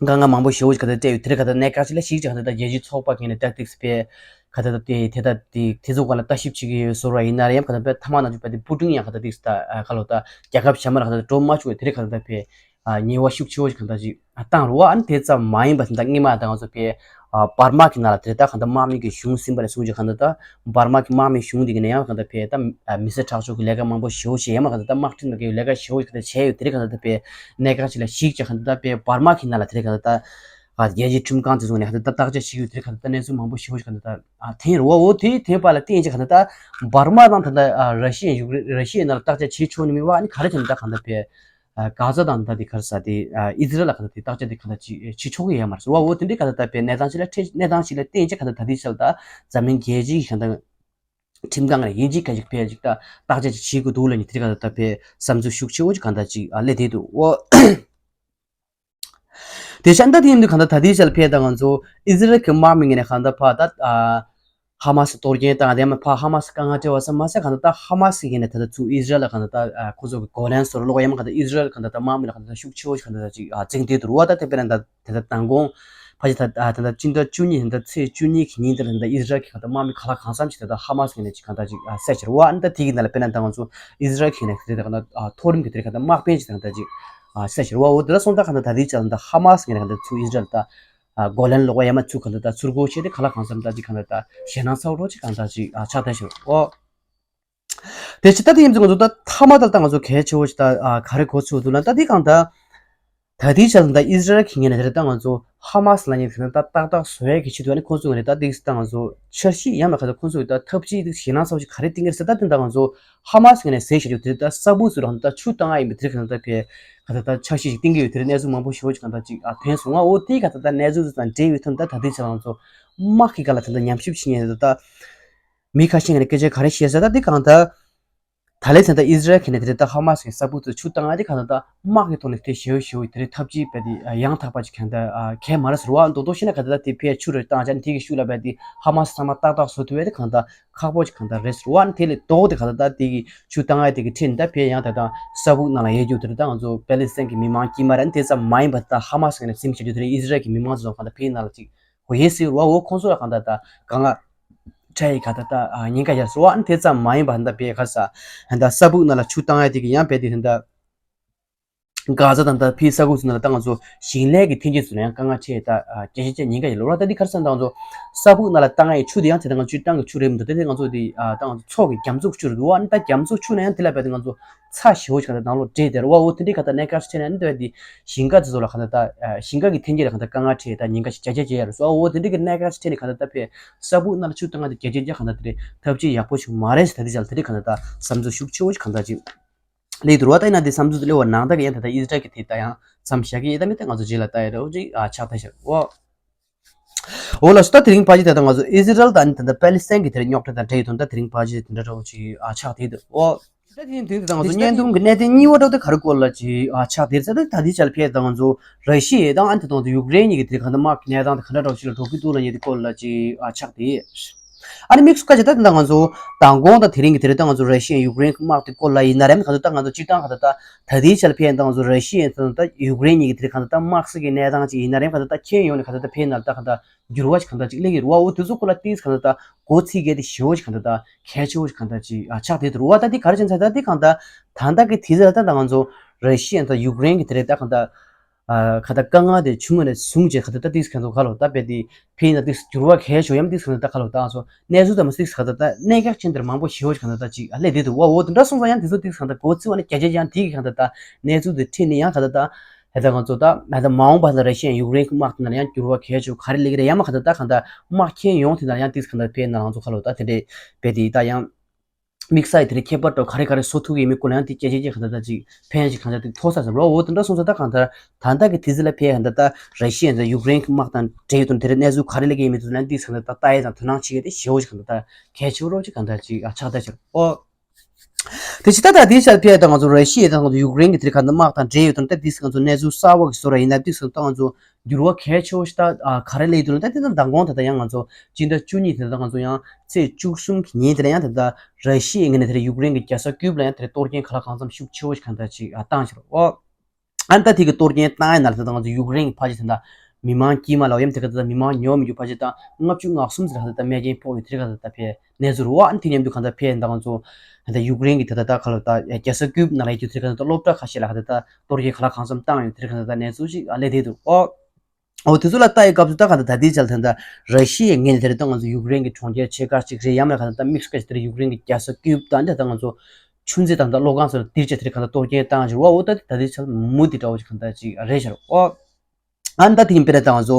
དཀའ་ངལ་མང་པོ་ཞེ་པོ་ཞིག་ག་ད་སྤྲད་ཡོད། དེ་རེད་ག་ད་གནད་འགག་ཅིག་ལ་ཞིག་ཅིག་ག་ད་ད་རྒྱལ་སྤྱིའི་ཚོགས་པ་ངོས་ནས་ད་ཏིག་སི་ཕེ་ག་ད་ད་དེ་དེ་ད་དེ་དེ་ཚོ་ག་ལ་ལྟ་ཞིབ་བྱེད་ཀྱི་ཡོད་ཟེར་བ་ཡིན་ན་རེད། ཡང་ག་ད་ཕེ་ཐ་མག་ནང་ཚུད་པ་དེ་པུ་ཏིན་ཡང་ག་ད་ཏིག་སི་ད་ཁ་ལོ་ད་རྒྱལ་ཁབ་གཞན་པ་ལ་ག་ད་འགྲོ་མ་བཅུག་པའི་དེ་རེད་ག་ད་ད་ཕེ་ཨ་ཉེས་པ་ཤུགས་ཆེ་བོ་ཞིག་གང་ལྟར་ཅིག་ཨ་བཏང་རུ་བ། ཨ་ནི་དེ་ཙམ་མ་ཡིན་པ་དེ་འདྲ་སྔོན་མ་དང་ང་ཚོ་ཕེ་ཨ་འབར་མ་གི་ནང་ལ་དེ་ལྟར་གང་ལྟར་དམག་མི་གི་གཞུང་ཟིན་པ་ནས་བཟུང་ཅིག་གང་ལྟར་ད་འབར་མ་གི་དམག་མི་གཞུང་དེ་གི་ནས་ཡང་གང་ལྟར་ཕེ་ད་མི་སེར་དྲག་སྤྱོད་ཀྱི་ལས་ཀ་མང་པོ་ཞེ་པོ་བྱས་ཡང་མ་གང་ལྟར་ད་དམག་ཁྲིམས་དང་འགལ་བའི་ལས་ཀ་ཞེ་པོ་ཞིག་གང་ལྟར་བྱས་ཡོད། དེ་རིང་གང་ལྟར་ད་ཕེ་གནད་འགག་ཅིག་ལ་གཞིགས་ཅིག་གང་ལྟར་ད་ཕེ་འབར་མ་གི་ནང་ལ་དེ་རིང་གང་ལྟར་ད་ཨ་རྒྱལ་སྤྱིའི་ཁྲིམས་ཁང་དེ་ཚོ་ནས་གང་ལྟར་ད་བརྟག་དཔྱད་བྱེད་ཀྱི་ཡོད། དེ་རིང་གང་ལྟར་ད་གནས་ཚུལ་མང་པོ་ཞེ་པོ་ཞིག་གང་ལྟར་ད་ཨ་ཐོན་རུ་བ། འོ་དེ་ཐོན་པ་ལ་བརྟེན་ཅིག་གང་ལྟར་ད་འབར་མ་དང་ད་ལྟ་ཨ་ར་ཤི་ཡའི་ཡུཀ་རེན་ར་ཤི་ཡའི་ནང་ལ་བརྟག་དཔྱད་བྱེད་ཆོག་ནི་མེད་པ། ཨ་ནི་ག་རེ་བྱས་ནས་ད་གང་ལྟར་ཕེ་ཨ་གྷ་ཟ་དང་ད་དེ་ག་རེ་ཟེར་དེ་ཨ་ཨི་ཟི་རལ་ལ་གང་ལྟར་དེ་བརྟག་དཔྱད་དེ་གང་ལྟར་ཅིག་བྱེད་ཆོག་གི་ཡོད་མ་རེད་ཟེར་བ། འོ་དེ་འདྲའི་གང་ལྟར་ད་ཕེ་གནས་སྟངས་ཅིག་ལ་ཐེ་གནས་སྟངས་ཅིག་ལ་བརྟེན་ཅིག་གང་ལྟར་ད་ལྟའི་ཆར་ད་འཛམ་གླིང་རྒྱལ་སྤྱིའི་གང་ལྟར་ཁྲིམས་ཁང་ལ་ཡིན་གཅིག་མཁན་གཅིག་ཕེ་ཅིག་ད་བརྟག་དཔྱད་ཅིག་བྱེད་དགོས་འདུག་ལབ་ནས་དེ་གང་ལྟར་ད་ཕེ་བསམ་ཚུལ་ཤུགས་ཆེ་བོ་ཅིག་གང་ལྟར་ཅིག་ཨ་སླེབས་བསྡད་འདུག་འོ། དེ་ཆ་ད་དེ་ཡིན་དུས་གང་ལྟར་ད་ལྟའི་ཆར་ཕེ་ད་ང་ཚོ་ཨི་ཟི་རལ་གྱི་དམག་མི་ངོས་ནས་གང་ལྟར་ཕ་ད་ཨ་ཧ་མ་སི་གཏོར་སྐྱོན་བཏང་དེ་མ་ཕ་ཧ་མ་སི་དཀའ་ངལ་སྤྲད་པ་ཙམ་མ་ཟད་གང་ལྟར་ད་ཧ་མ་སི་ངོས་ནས་ད་ལྟ་ཚུར་ཨི་ཟི་རལ་ལ་གང་ལྟར་ད་ཨ་ཁོ་ཚོ་གི་གོ་ལན་སོར་ལོག་ཡ་མ་གང་ལྟར་ཨི་ཟི་རལ་གང་ལྟར་ད་དམག་མི་ལ་གང་ལྟར་ཤུགས་ཆེ་བོ་ཞིག་གང་ལྟར་ད་ཅིག་ཨ་བཙན་ཏེ་དུ་རུ་བ། ད་དེ་དཔེར་ན་ད་དེ་ད་མདང་དགོང་ཕ་ཅི་ད་ཨ་དེ་ད་སྤྱི་ཟླ་བཅུ་གཉིས་དེ་ད་ཚེས་བཅུ་གཉིས་ཀྱི་ཉིན་དེ་ལ་ད་ཨི་ཟི་རལ་གྱི་གང་ལྟར་དམག་མི་ག་ལ་གང་འཚམ་ཞིག་དེ་ད་ཧ་མ་སི་ངོས་ནས་ཅིག་གང་ལྟར་ཅིག་ཨ་བསད་ཕྱིར་བ། ཨ་ནི་ད་དེ་གི་ནང་ལ་དཔེར་ན་ད་ང་ཚོ་ཨི་ཟི་རལ་གྱི་ངོས་ནས་དེ་ད་གང་ལྟར་ཨ་མཐོ་རིམ་གྱི་དེ་གང་ལྟར་དམག་དཔོན་ཅིག་དང་ད་ཅིག་ཨ་བསད་ཕྱིར་བ། འོ་དེ་ལ་སོང་ད་གང་ལྟར་ད་དེ་ཆ་ད་ཧ་མ་སི་ངོས་ནས་གང་ལྟར་ཚུར་ཨི་ཟི་རལ་ད་ཨ་གོ་ལན་སློག་པ་ཡ་མ་ཚུར་གང་ལྟར་ད་ཚུར་རྒོལ་བྱས་ཏེ་ག་ལ་གང་འཚམ་ད་ཅིག་གང་ལྟར་ད་ཞེད་སྣང་ཚ་བོ་ཅིག་གང་ལྟར་ཅིག་ཨ་ཆགས་ད་ཕྱིར་འོ། དེ་ཕྱི་ད་དེ་ཡིན་ཙང་ང་ཚོ་ད་མཐའ་མ་ད་ལྟ་ང་ཚོ་གལ་ཆེ་བོ་ཞིག་ད་ཨ་ག་རེ་གོ་ཚུལ་འདུག་ལ། ད་དེ་གང་ད་ད་ལྟའི་ཆར་ད་ཨི་ཟི་རལ་གྱི་ངོས་ནས་དེ་ད་ང་ཚོ་ཧ་མ་སི་ལབ་མཁན་དེ་ད་ཏག་ཏག་བཟོ་ཡ་གི་ཆེད་དུ་ཨ་ནི་ཁོང་ཚོའི་ངོས་ནས་ད་དེ་ད་ང་ཚོ་འཆར་གཞི་ཡང་མེད་ཁ་ད་ཁོང་ཚོ་གི་ད་ཐབས་ཇུས་དེ་ཞེད་སྣང་ཚ་བོ་ཞིག་ག་རེ་བཏིང་གི་རེད་ཟེར། ད་དེ་ད་ང་ཚོ་ཧ་མ་སི་ངོས་ནས་ཟེར་བཞག་རྒྱུ་དེ་ད་ས་ཕུག་ཚོ་རང་ད་ཆུ་བཏང་ཡ་ཡིན་པའི་དེ་ག་ད་ད་ག་ད་ད་འཆར་གཞི་ཞིག་བཏིང་གི་ཡོད། དེ་གནས་ཚུལ་མང་པོ་ཞེ་བོ་ཞིག་ག་ད་ཅིག་ཨ་ཐོན་སོང་ང་། འོ་དེ་ག་ད་ད་གནས་ཚུལ་དེ་དང་འབྲེལ་བའི་ཐོག་ནས་ད་ད་ལྟའི་ཆར་ང་ཚོ་དམག་གི་སྒང་ལ་དེ་ད་ཉམས་ཞིབ་བྱེད་མཁན་དེ་ད། མི་ཁ་ཤས་ཀྱིས་སྐད་ཆ་ག་རེ་བཤད་ཟེར་ད་འདི་གང་ལྟར། ད་ལན་ཚན་ད་ཨི་ཟི་རལ་གྱིས་ནས་དེ་རིང་ད་ཧ་མ་སི་གི་ས་ཕུག་ཏུ་ཆུ་བཏང་ཡ་དེ་གང་ལྟར་ད་དམག་གི་ཐོག་ནས་དེ་ཞེ་པོ་ཞེ་པོ་དེ་རིང་ཐབས་ཇུས་རྦད་དེ་ཡང་དག་པ་ཅིག་གང་ལྟར་གང་མ་རེད་ཟེར་བ། མདོར་མདོར་བཤད་ན་གང་ལྟར་ད་དེ་ཕར་ཆུ་རེ་བཏང་བྱས་ནས་དེ་གི་ཤུལ་ལ་རྦད་དེ་ཧ་མ་སི་ཚང་མ་ཏག་ཏག་བཟོ་ཐུབ་ཡ་དེ་གང་ལྟར་ཁག་པོ་ཅིག་གང་ལྟར་རེད་ཟེར་བ། དེ་ལས་ལྡོག་སྟེ་གང་ལྟར་ད་དེ་གི་ཆུ་བཏང་ཡ་དེ་གི་ཁྲིད་ནས་ད་ཕར་ཡང་ད་ལྟ་ས་ཕུག་ནང་ལ་ཡོད་རྒྱུ་དེ་རེད། ད་ང་ཚོ་པེ་ལི་སི་ཐན་གྱི་མི་མང་དཀྱུས་མ་རེད། དེ་ཙམ་མ་ཡིན་པར་ད་ཧ་མ་སི་ནས་ཟིན་བྱེད་རྒྱུ་དེ་རེད། ཨི་ཟི་རལ་གྱི་མི་མང་ཚོ་གང་ལྟར་ཕར་ནང་ལ་ཅིག་ཧོ་ཡེ་སི་རུ་བ། འོ་ཁོང་ཚོ་ལ་གང་ལྟར་ད་དཀའ་ངལ་འཕྲད་ཡི་ག་ད་ད་ཉེན་ཁ་ཡར་སོང་བ། དེ་ཙམ་མ་ཡིན་པ་ཧན་ད་པའི་ག་ས་ཧན་ད་ས་ཕུག་ནང་ལ་ཆུ་བཏང་ཡ་དེ་གི་ཡང་བས་དེ་ཧན་ད་གྷ་ཟ་དང་ད་ཕི་ས་ཁུག་ཚོ་ནང་ལ་ད་ང་ཚོ་ཞིང་ལས་ཀྱི་ཐོན་སྐྱེད་ཚོ་ལ་ཡང་དཀའ་ངལ་འཕྲད་ད་རྒྱ་ཆེ་ཆེ་ཉེན་ཁ་ཡི་ལོ་ར། ད་འདི་ག་རེ་ཟེར་ན་ད་ང་ཚོ་ས་ཕུག་ནང་ལ་བཏང་ཡའི་ཆུ་དེ་ཡང་ཚེ་ད་ང་ཚོའི་ཏང་གི་ཆུ་རེད་མི་འདུག་དེ་དེ་ང་ཚོ་དེ་ད་ང་ཚོ་མཚོ་གི་རྒྱ་མཚོ་གི་ཆུ་རེད་འདུག་བ། ད་རྒྱ་མཚོ་ཆུ་ན་ཡང་དེ་ལ་བས་ད་ང་ཚོ་ཚ་ཞེ་བོ་ཞིག་ག་ད་ནང་ལོགས་འདྲེས་དེ་རུ་བ། འོ་དེ་འདྲའི་ག་ད་གནད་འགག་ཆེ་ནས་འདི་བས་དེ་ཞིང་ཁ་ཚོ་ལ་ག་ད་ད་ཞིང་ཁ་གི་ཐོན་སྐྱེད་ལ་ག་ད་དཀའ་ངལ་འཕྲད་ད་ཉེན་ཁ་ཞིག་བྱ་བྱ་བྱེད་ཡ་རུ་སོ། འོ་དེ་འདྲའི་གི་གནད་འགག་ཆེ་ནས་ག་ད་ད་ཕེ་ས་ཕུག་ནང་ལ་ཆུ་བཏང་ང་དེ་རྒྱ་ཆེ་རྒྱ་ག་ད་དེ་ཐབས་ཇུས་ཡག་པོ་ཞིག་མ་རེད་ཟེར། ད་དེ་ཅག་དེ་འདྲའི་ག་ད་ད་བསམ་ཚུལ་ཤུགས་ཆེ་བོ་ཞིག་ག་ད་ཅིག་ལས་དུ་རུ་བ། ད་ཡིན་ན་དེ་བསམ་ཚུལ་དེ་ལས་བ་ནང་ད་གི་ཡང་ད་ད་ཨི་ཟི་རལ་གི་དེ་ད་ཡང་མཚམས་བཞག་གི་ཡིན། ད་མི་ད་ང་ཚོ་རྗེས་ལ་ད་ཡ་རུ་ཅིག་ཨ་ཆགས་ད་ཤག་འོ། འོ་ལགས་སོ། ད་དེ་རིང་ཕ་ཇི་ད་ད་ང་ཚོ་ཨི་ཟི་རལ་དང་ད་ད་པེ་ལི་སི་ཐན་གྱི་དེར་རྙོག་དྲ་དང་འབྲེལ་ཡོད་དོན་དག་དེ་རིང་ཕ་ཇི་དེ་འདྲ་འདྲ་བོ་ཅིག་ཨ་ཆགས་དེ་འདུག་འོ། ད་དེ་རིང་དེ་ད་ང་ཚོ་བརྙན་ཐུང་གི་གནད་དོན་གཉིས་པ་འདྲ་བོ་དེ་ག་རེ་སྐོར་ལ་ཅིག་ཨ་ཆགས་དེ་ཟེར་ད་ད་དེ་ཆ་ལ་ཕེ་ད་ང་ཚོ་ར་ཤི་ཡ་དང་ཨ་ནི་ད་ང་ཚོ་ཡུཀ་རེན་གཉིས་ཀྱི་དེ་ག་ད་དམག་གི་གནས་སྟངས་དེ་ག་འདྲ་འདྲ་བོ་ཅིག་ལ་འགྲོ་གི་འདུག་ལ་ཡ་དེ་སྐོར་ལ་ཅིག་ཨ་ཆགས་དེ། ཨ་ནི་དམིགས་སུ་བཀར་བྱས་ད་ད་ང་ཚོ་མདང་དགོང་དང་དེ་རིང་གི་དེ་རིང་ད་ང་ཚོ་ར་ཤི་ཡ་ཡུཀ་རེན་གྱི་དམག་དེ་སྐོར་ལ་ཡིན་ན་རེད། གང་ལྟར་ད་ང་ཚོ་སྤྱིར་བཏང་གང་ལྟར་ད་ད་ལྟའི་ཆར་ཕན་ད་ང་ཚོ་ར་ཤི་ཡ་དང་ད་ཡུཀ་རེན་གཉིས་ཀྱི་དེ་རིང་གང་ལྟར་ད་དམག་སྲིད་ཀྱི་གནས་སྟངས་ཅིག་ཡིན་ན་རེད། གང་ལྟར་ད་ཁྱེད་ཡོང་ནས་གང་ལྟར་ད་ཕན་ན་ད་གང་ལྟར་འགྱུར་བ་ཞིག་གང་ལྟར་ཅིག་སླེབས་ཀྱི་རེད་བ། འོ་དེ་ཚོ་སྐོར་ལ་ཏིས་གང་ལྟར་ད་གོ་ཚིག་གལ་ཏེ་ཞེ་བོ་ཞིག་གང་ལྟར་ད་གལ་ཆེ་བོ་ཞིག་གང་ལྟར་ཅིག་ཨ་ཆགས་བསྡད་འདུག་བ། ད་དེ་ག་རེ་བྱས་ན་ད་དེ་གང་ལྟར་ད་ལྟ་གི་དུས་ཚོད་ལ་ད་ད་ང་ཚོ་ར་ཤི་ཡ་དང་ཡུཀ་རེན་གྱི་དེ་རེད་ད་གང་ལྟར་ཨ་གང་ལྟར་དཀའ་ངལ་དེ་བྱུང་བ་ནས་བཟུང་བྱས་གང་ལྟར་ད་ཏིས་གང་ལྟར་ག་ལོ་ད་དཔེ་དེ་ཕན་ན་ཏིས་འགྱུར་བ་གལ་ཆེ་བོ་ཡང་ཏིས་གང་ལྟར་ད་ང་ཚོ་གནས་ཚུལ་དང་མ་ཏིས་གང་ལྟར་ད་གནད་འགག་ཅན་དེར་མང་པོ་ཞེ་བོ་ཞིག་གང་ལྟར་ད་ཅིག་ཨ་སླེབས་བསྡད་འདུག་བ། འོ་དེ་འདྲ་སོང་ཙང་ཡང་དེ་ཚོ་ཏིས་གང་ལྟར་གོ་ཚིག་བ་ནས་རྒྱ་ཆེ་ཡང་དེ་གི་གང་ལྟར་ད་གནས་ཚུལ་དེ་ཁྲིད་ནས་ཡང་གང་ལྟར་ད། ད་ལྟ་ང་ཚོ་ད་ད་ལྟ་མ་འོངས་པ་ད་ར་ཤི་ཡ་ཡུཀ་རེན་གྱི་དམག་དེ་ནང་ཡང་འགྱུར་བ་གལ་ཆེ་བ་ག་རེ་སླེབས་ཀྱི་རེད། ཡང་མ་ག་ད་ད་གང་ལྟར་དམག་ཁྱེར་ཡོང་དེ་ནང་ཡང་ཏིས་གང་ལྟར་དཔེ་ནང་ང་ཚོ་ཁ་ལོ་ད་དེ་འདྲས་དཔེ་དེ་ད་ཡང་དམིགས་བསལ་དེ་རེད་ཁྱད་པར་དུ་ག་རེ་ག་རེ་བཟོ་ཐུབ་ཀྱི་ཡིན་མིན་སྐོར་ལ་ཡང་དེ་སྐད་ཆ་ཅིག་གང་ལྟར་ད་ཅིག་ཕན་ཅིག་གང་ལྟར་དེ་ཐོག་ས་ཟེར་རོ། འོ་དེ་འདྲ་སོང་ཙང་ད་གང་ལྟར་ད་ལྟ་གི་དུས་ཚོད་ལ་ཕན་གང་ལྟར་ད་ར་ཤི་ཡ་ད་ཡུཀ་རེན་གྱི་དམག་དང་འབྲེལ་ཡོད་དོན་དེ་རེད་གནས་ཚུལ་ག་རེ་སླེབས་ཀྱི་ཡིན་མིན་དེ་ཚོ་ལ་ཡང་ཏིས་གང་ལྟར་ད་ལྟ་ཡས་དང་དོ་སྣང་བྱེད་ཀྱི་དེ་ཞེ་བོ་ཅིག་གང་ལྟར་ད་གལ་ཆེ་བོ་རོ་ཅིག་གང་ལྟར་ཅིག་ཨ་ཆགས་ད་ཤར་ཨོ། དེ་ཕྱི་ད་ལྟ་དེའི་ཆར་ཕེ་དང་ང་ཚོ་ར་ཤི་ཡ་དང་ང་ཚོ་ཡུཀ་རེན་གྱི་དེ་ག་འདི་དམག་དང་འབྲེལ་ཡོད་དོན་ད་དེ་ང་ཚོ་གནས་ཚུལ་གསར་བ་གི་བཟོ་ར་ཡིན་ན་དེ་ང་ཚོ་འགྱུར་བ་གལ་ཆེ་བོ་ཞིག་ད་ག་རེ་སླེབས་ཡོད་དོན་ད་དེ་ད་མདང་དགོང་ད་ལྟ་ཡང་ང་ཚོ་སྤྱི་ཟླ་བཅུ་གཉིས་དེ་ད་ང་ཚོ་ཡང་ཚེས་བཅུ་གསུམ་གྱི་ཉིན་དེ་ལ་ཡང་ད་ལྟ་ར་ཤི་ཡའི་ངོས་ནས་དེ་ཡུཀ་རེན་གྱི་རྒྱལ་ས་ཀིབ་ལ་ཡང་དེ་གཏོར་སྐྱོན་ག་ལ་གང་འཚམ་ཤུགས་ཆེ་བོ་ཞིག་གང་ལྟར་ཅིག་བཏང་ཤར་ཨོ། ཨ་ནི་ད་དེ་གི་གཏོར་སྐྱོན་བཏང་ཡ་ན་ལ་ད་ང་ཚོ་ཡུཀ་རེན་གྱི་ཕ་ཅི་ད་ད་མི་མང་དཀྱུས་མ་ལ་ཡོམ་དེ་ག་ད་ད་མི་མང་ཉོ་མི་རྒྱུ་ཕ་ཅི་ད་ལྔ་བཅུ་ང་གསུམ་ཟེར་ད་ད་རྨས་སྐྱོན་ཕོག་ཡོད་དེ་ག་ད་ད་ཕེ་གནས་ཚུལ་རུ་བ། ཨ་ནི་དེ་མཉམ་དུ་ག་ད་ཕེ་ད་ང་ཚོ་ད་ད་ཡུཀ་རེན་གྱི་ད་ད་ད་ག་ལ་ད་རྒྱལ་ས་ཀིབ་ན་ལ་ཡོད་དེ་ག་ད་ད་སློབ་གྲྭ་ཁ་ཤས་ལ་ག་ད་ད་གཏོར་སྐྱོན་ག་ལ་གང་འཚམ་བཏང་ཡོད་དེ་ག་ད་ད་གནས་ཚུལ་ཅིག་ཨ་ལས་དེ་འདུག་ཨོ། འོ་དེ་ཚོ་ལ་ལྟ་ཡི་སྐབས་སུ་ད་ག་ད་ད་དེའི་ཆ་ལ་ད་ད་ར་ཤི་ཡའི་ངོས་ནས་དེ་རེད་ད་ང་ཚོ་ཡུཀ་རེན་གྱི་གྲོང་ཁྱེར་ཆེ་ཁག་ཅིག་རེད། ཡང་མིན་ག་ད་ད་དམིགས་སུ་བཀར་ཅིག་དེ་རེད་ཡུཀ་རེན་གྱི་རྒྱལ་ས་ཀིབ་ད་འདི་ད་ང་ཚོ་ཆུ་མཛོད་དང་ད་གློག་ཁང་སོགས་ལ་དེར་ཆ་དེར་གང་ལྟར་གཏོར་སྐྱོན་བཏང་ཞིག་བ། འོ་ད་ད་ལྟའི་ཆར་མུ་དེ་འདྲ་བོ་ཞིག་གང་ལྟར་ཅིག་རེད་ཤར་ཨོ། ཨ་ནི་ད་དེ་ཡིན་པས་ན་ད་ང་ཚོ་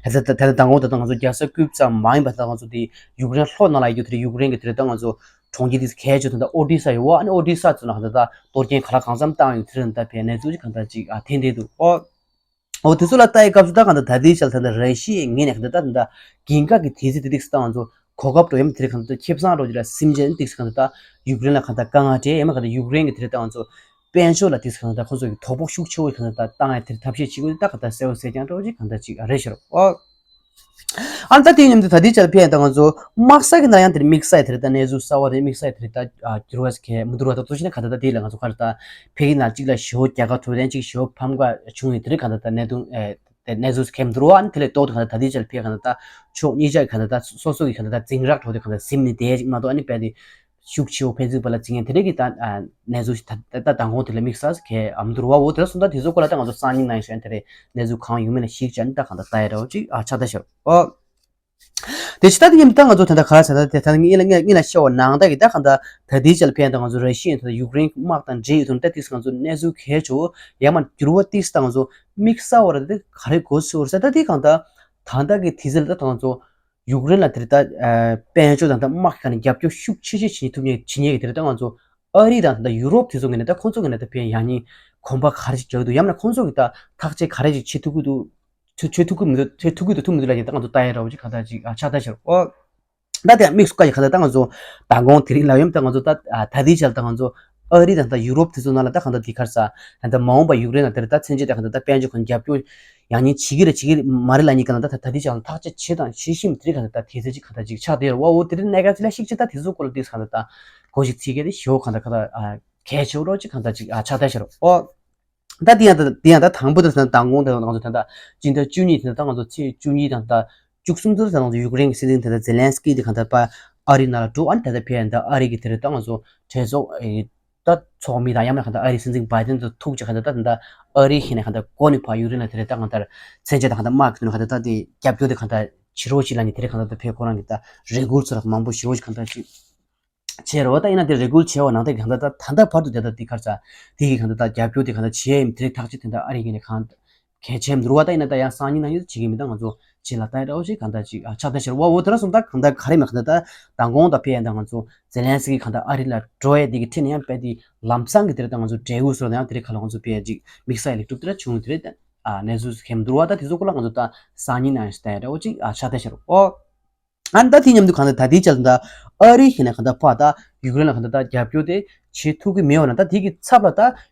ད་ད་ད་ད་ད་ངོ་ད་ད་ང་ཚོ་རྒྱལ་ས་ཀིབ་ཙམ་མ་ཡིན་པ་ད་ང་ཚོ་དེ་ཡུཀ་རེན་ལྷོ་ནང་ལ་ཡོད་དེ་ཡུཀ་རེན་གྱི་དེ་རེད་ད་ང་ཚོ་གྲོང་ཁྱེར་དེ་གལ་ཆེ་ད་ད་ཨོ་ཌི་ས་ཡོད་བ། ཨ་ནི་ཨོ་ཌི་ས་ཚོ་ན་གང་ལྟར་ད་གཏོར་སྐྱོན་ག་ལ་གང་འཚམ་བཏང་ཡོད་དེ་རེད་ད་ཕེ་གནས་ཚུལ་ཅིག་གང་ལྟར་ཅིག་ཨ་ཐེན་དེ་འདུག་ཨོ། འོ་དེ་ཚོ་ལ་ལྟ་ཡི་སྐབས་སུ་ད་གང་ལྟར་ད་ལྟའི་ཆར་ད་ལྟ་ར་ཤི་ཡའི་ངོས་ནས་གང་ལྟར་ད་ད་ལྟ་གིན་ག་གི་དུས་ཚོད་དེ་ཏིག་སི་ད་ང་ཚོ་གོ་སྐབས་འགྲོ་ཡམ་དེ་རེད་གང་ལྟར་ཁེ་བཟང་འགྲོ་རྒྱུ་ལ་སེམས་ཅན་ཏིག་སི་གང་ལྟར་ད་ཡུཀ་རེན་ལ་གང་ལྟར་དཀའ་ངལ་འཕྲད་ཡམ་གང་ལྟར་ཡུཀ་རེན་གི་དེ་རེད་ད་ང་ཚོ་དཔལ་འབྱོར་ལ་ཏིག་སི་གང་ལྟར་ཁོ་ཚོ་གི་དོ་ཕོག་ཤུགས་ཆེ་བོ་གང་ལྟར་ད་བཏང་ཡ་དེ་ཐབས་ཤེས་བྱེད་དགོས་ད་གང་ལྟར་གསལ་བོ་གསལ་རྐྱང་འགྲོ་ཅིག་གང་ལྟར་ཅིག་རེད་ཤར་ཨོ། ཨ་ནི་ད་དེ་མཉམ་དུ་ད་ལྟའི་ཆར་ཕེ་ཡང་ད་ང་ཚོ་དམག་ས་གི་ནང་ཡང་དེར་དམིགས་བསལ་དེར་ད་གནས་ཚུལ་གསར་བ་དེ་དམིགས་བསལ་དེར་ད་འགྱུར་བ་ཟེར་མཁན་མི་འདུག་ར། ད་ཐུག་ཕྱིན་ན་ག་ད་ད་དེ་ལ་ང་ཚོ་ག་རེ་ད་ཕེ་གི་ན་གཅིག་ལ་ཞེ་བོ་རྒྱལ་ཁ་ཐོབ་དེ་གཅིག་ཞེ་བོ་ཕམ་ཁ་བྱུང་ཡོད་དེ་རེད། ག་ད་ད་གནད་དོན་ཨེ་དེ་གནས་ཚུལ་ཟེར་མཁན་མི་འདུག་ར། ཨ་ནི་དེ་ལས་ལྡོག་ཏུ་ག་ད་ད་དེ་ཆར་ཕེ་ག་ད་ད་ཕྱོགས་གཉིས་ཆ་གི་ག་ད་ད་སོ་སོ་གི་ག་ད་ད་འཛིང་རགས་འགྲོ་དེ་ག་ད་ཟིན་ནས་བསྡད་ཅིག་མ་གཏོགས་ཨ་ནི་དཔེ་དེ་ཤུགས་ཆེ་བོ་ཕན་ཚུན་བར་ལ་འཛིང་ཡ་དེ་རེད་གི་ད་གནས་ཚུལ་ད་ད་དང་གོང་དེ་ལ་དམིགས་བསལ་ག་མི་འདུག་ར། འོ་དེ་ལ་སོང་ད་དེ་ཚོ་སྐོར་ལ་ད་ང་ཚོ་སང་ཉིན་ནང་ཡིན་ཞེས་དེ་རེད་གནས་ཚུལ་གང་ཡོང་མིན་ལ་ཞིག་ཅན་ད་ག་ད་ད་ཡ་ར་བ་ཅིག་ཨ་ཆགས་ད་ཤར་ཨོ། དེ་ཕྱི་ད་དེ་ཉིན་ད་ང་ཚོ་དེ་འདྲ་ག་རེ་ཟེར་ན་དེ་ད་ངས་ལ་ངས་ལ་བཤད་པ་ནང་ད་གི་ད་གང་ད་ད་དེའི་ཆ་ལ་ཕན་ད་ང་ཚོ་ར་ཤི་ཡ་ད་ཡུཀ་རེན་དམག་དང་འབྲེལ་ཡོད་དུ་ད་དེས་ང་ཚོ་གནས་ཚུལ་གལ་ཆེ་བོ་ཡང་མ་འགྱུར་བ་དེས་ད་ང་ཚོ་དམིགས་བསལ་བ་ར་དེ་ག་རེ་གོ་སོང་ཟེར་ད་དེ་གང་ད་ད་ད་གི་དེ་ཚེ་ལ་ད་ང་ཚོ་ཡུཀ་རེན་ལ་དེ་ད་དཔལ་འབྱོར་དང་ད་དམག་གི་ཁ་ནས་རྒྱབ་སྐྱོར་ཤུགས་ཆེ་ཆེ་བྱེད་ཐུབ་ཉེ་བྱེད་ཉེ་གི་དེ་ད་ང་ཚོ་ཨ་རི་དང་ད་ཡུ་རོབ་དེ་ཚོ་གི་ནས་ད་ཁོང་ཚོ་གི་ནས་ད་ཕན་ཡང་ཉིན་གོམ་པ་ག་རེ་ཞིག་རྒྱག་འདུག་ཡང་ན་ཁོང་ཚོ་གི་ད་ཐག་གཅོད་ག་རེ་ཞིག་བྱེད་ཐུབ་ཀྱི་འདུག་ཆོས་ཆོས་ཐུག་གི་མི་འདུག་ཆོས་ཐུག་གི་འདུག་ཐུག་མི་འདུག་ལ་ཡིན་ད་ང་ཚོ་ལྟ་ཡ་འདྲ་བོ་ཅིག་གང་ལྟར་ཅིག་ཨ་ཆགས་ལྟ་ཤར་ཨོ། ད་དེ་དམིགས་སུ་བཀར་ཡི་གང་ལྟར་ད་ང་ཚོ་མདང་དགོང་དེ་རིང་ལ་ཡོམ་ད་ང་ཚོ་ད་ད་ལྟའི་ཆར་ད་ང་ཚོ་ཨ་རི་དང་ད་ཡུ་རོབ་དེ་ཚོ་ནང་ལ་ད་གང་ལྟར་དེ་གར་ས་ད་ད་མ་འོངས་པ་ཡུཀ་རེན་ལ་དེར་ད་མཚོན་ཆེད་ད་གང་ལྟར་ད་དཔལ་འབྱོར་ཁང་རྒྱབ་སྐྱོར་ཡང་ཉིན་བྱེད་ཀྱི་རེད་བྱེད་ཀྱི་མ་རེད་ལ་ཉིན་གང་ལྟར་ད་ད་ལྟའི་ཆར་ཐག་གཅོད་བྱེད་དང་བྱེད་བཞིན་དེ་རིང་གང་ལྟར་ད་དེ་ཚོ་ཅིག་གང་ལྟར་ཅིག་ཆགས་བསྡད་ཡོད་རེད་བ། འོ་དེ་རིང་གནད་འགག་ཅིག་ལ་ཤིག་ཅིག་ད་དེ་ཚོ་སྐོར་ལ་དེ་གང་ལྟར་ད་གོ་ཞིག་ཚིག་གི་དེ་ཞོ་གང་ལྟར་གང་ལྟར་ཨ་གལ་ཆེ་བོ་རོགས་ཅིག་གང་ལྟར་ཅིག་ཨ་ཆགས་བསྡད་ཤར་ཨོ། ད་དེ་ཡང་ད་དེ་ཡང་ད་དང་པོ་དེ་ད་མདང་དགོང་དེ་ང་ཚོ་ད་ད་སྤྱི་ཟླ་བཅུ་གཉིས་དེ་ད་ང་ཚོ་ཚེས་བཅུ་གཉིས་དང་ད་བཅུ་གསུམ་ཚོ་ད་ང་ཚོ་ཡུཀ་རེན་གྱི་སྲིད་འཛིན་དེ་ད་ཛེ་ལན་སི་ཀི་དེ་གང་ལྟར་པ་ཨ་རི་ནང་ལ་འགྲོ་ཨ་ནི་ད་ད་ཕེ་ཡང་ད་ཨ་རི་གི་དེ་རེད་ད་ང་ཚོ་གྲོས་ཚོགས་ཨེ་ད་ཚོགས་མི་དང་ཡང་ན་གང་ལྟར་ཨ་རི་སྲིད་འཛིན་བྷའི་ཏན་དང་ཐུག་ཅིག་གང་ལྟར་ད་ད་ཨ་རི་ཧི་ནས་གང་ལྟར་གོ་ནི་ཕ་ཡུཀ་རེན་ལ་དེ་རེད་ད་གང་ལྟར་མཚོན་ཆེད་ད་གང་ལྟར་དམག་གི་དོན་གང་ལྟར་ད་དེ་རྒྱབ་སྐྱོར་དེ་གང་ལྟར་བྱེད་རོགས་ཅིག་ལ་ནི་དེ་རེད་གང་ལྟར་ད་ཕེ་ཁོ་རང་གི་ད་རེ་སྐུལ་ཚོ་ལ་མང་པོ་ཞེ་བོ་ཅིག་གང་ལྟར་ཅིག་བྱས་རོགས། ད་ཡིན་ན་དེ་རེ་སྐུལ་བྱས་པ་ནང་དེ་གང་ལྟར་ད་ད་ལྟ་བར་དུ་དེ་ལྟར་དེ་གར་ས་དེ་གི་གང་ལྟར་ད་རྒྱབ་སྐྱོར་དེ་གང་ལྟར་བྱས་ཡིན་དེ་ཐག་གཅོད་དེ་འདྲ་ཨ་རི་གི་ནས་གང་གལ་ཆེན་འདུག་བ། ད་ཡིན་ན་ད་ཡང་སང་ཉིན་ནང་ཡོད་བྱེད་ཀྱི་མི་ད་ང་ཚོ་བྱེད་ལ་ད་རོགས་ཞེས་གང་ལྟར་ཅིག་ཨ་ཆགས་ད་ཤར་བ། འོ་དེ་ར་སོང་ད་གང་ལྟར་ག་རེ་མེད་གང་ལྟར་ད་མདང་དགོང་ད་ཕེ་ཡ་ད་ང་ཚོ་ཛེ་ལན་སི་ཀི་གང་ལྟར་ཨ་རི་ལ་འགྲོ་ཡ་དེ་གི་ཁྲིད་ནས་ཡང་དཔེ་དེ་ལམ་སང་གི་དེ་ར་ད་ང་ཚོ་འབྲས་བུ་སོར་ད་ཡང་དེ་རེ་ག་ལ་ང་ཚོ་ཕེ་ཡ་ཅིག་དམིགས་བསལ་ལེགས་གྲུབ་དེ་ར་བྱུང་དེ་རེད་ད་ཨ་གནས་ཚུལ་ཁེམ་འདུག་བ། ད་དེ་ཚོ་སྐོར་ལ་ང་ཚོ་ད་སང་ཉིན་ནང་ཡང་ཞིག་ད་ཡ་འདྲ་འོ་ཅིག་ཨ་ཆགས་ད་ཤར་འོ། ཨ་ནི་ད་དེ་མཉམ་དུ་གང་ལྟར་ད་ལྟའི་ཆར་ད་ཨ་རི་ཞེས་ནས་གང་ལྟར་ཕར་ད་ཡུཀ་རེན་ལ་གང་ལྟར་ད་རྒྱབ་སྐྱོར་དེ་བྱེད་ཐུབ་ཀྱི་མེད་པ་ན་ད་དེ་གི་ཚབ་ལ་ད་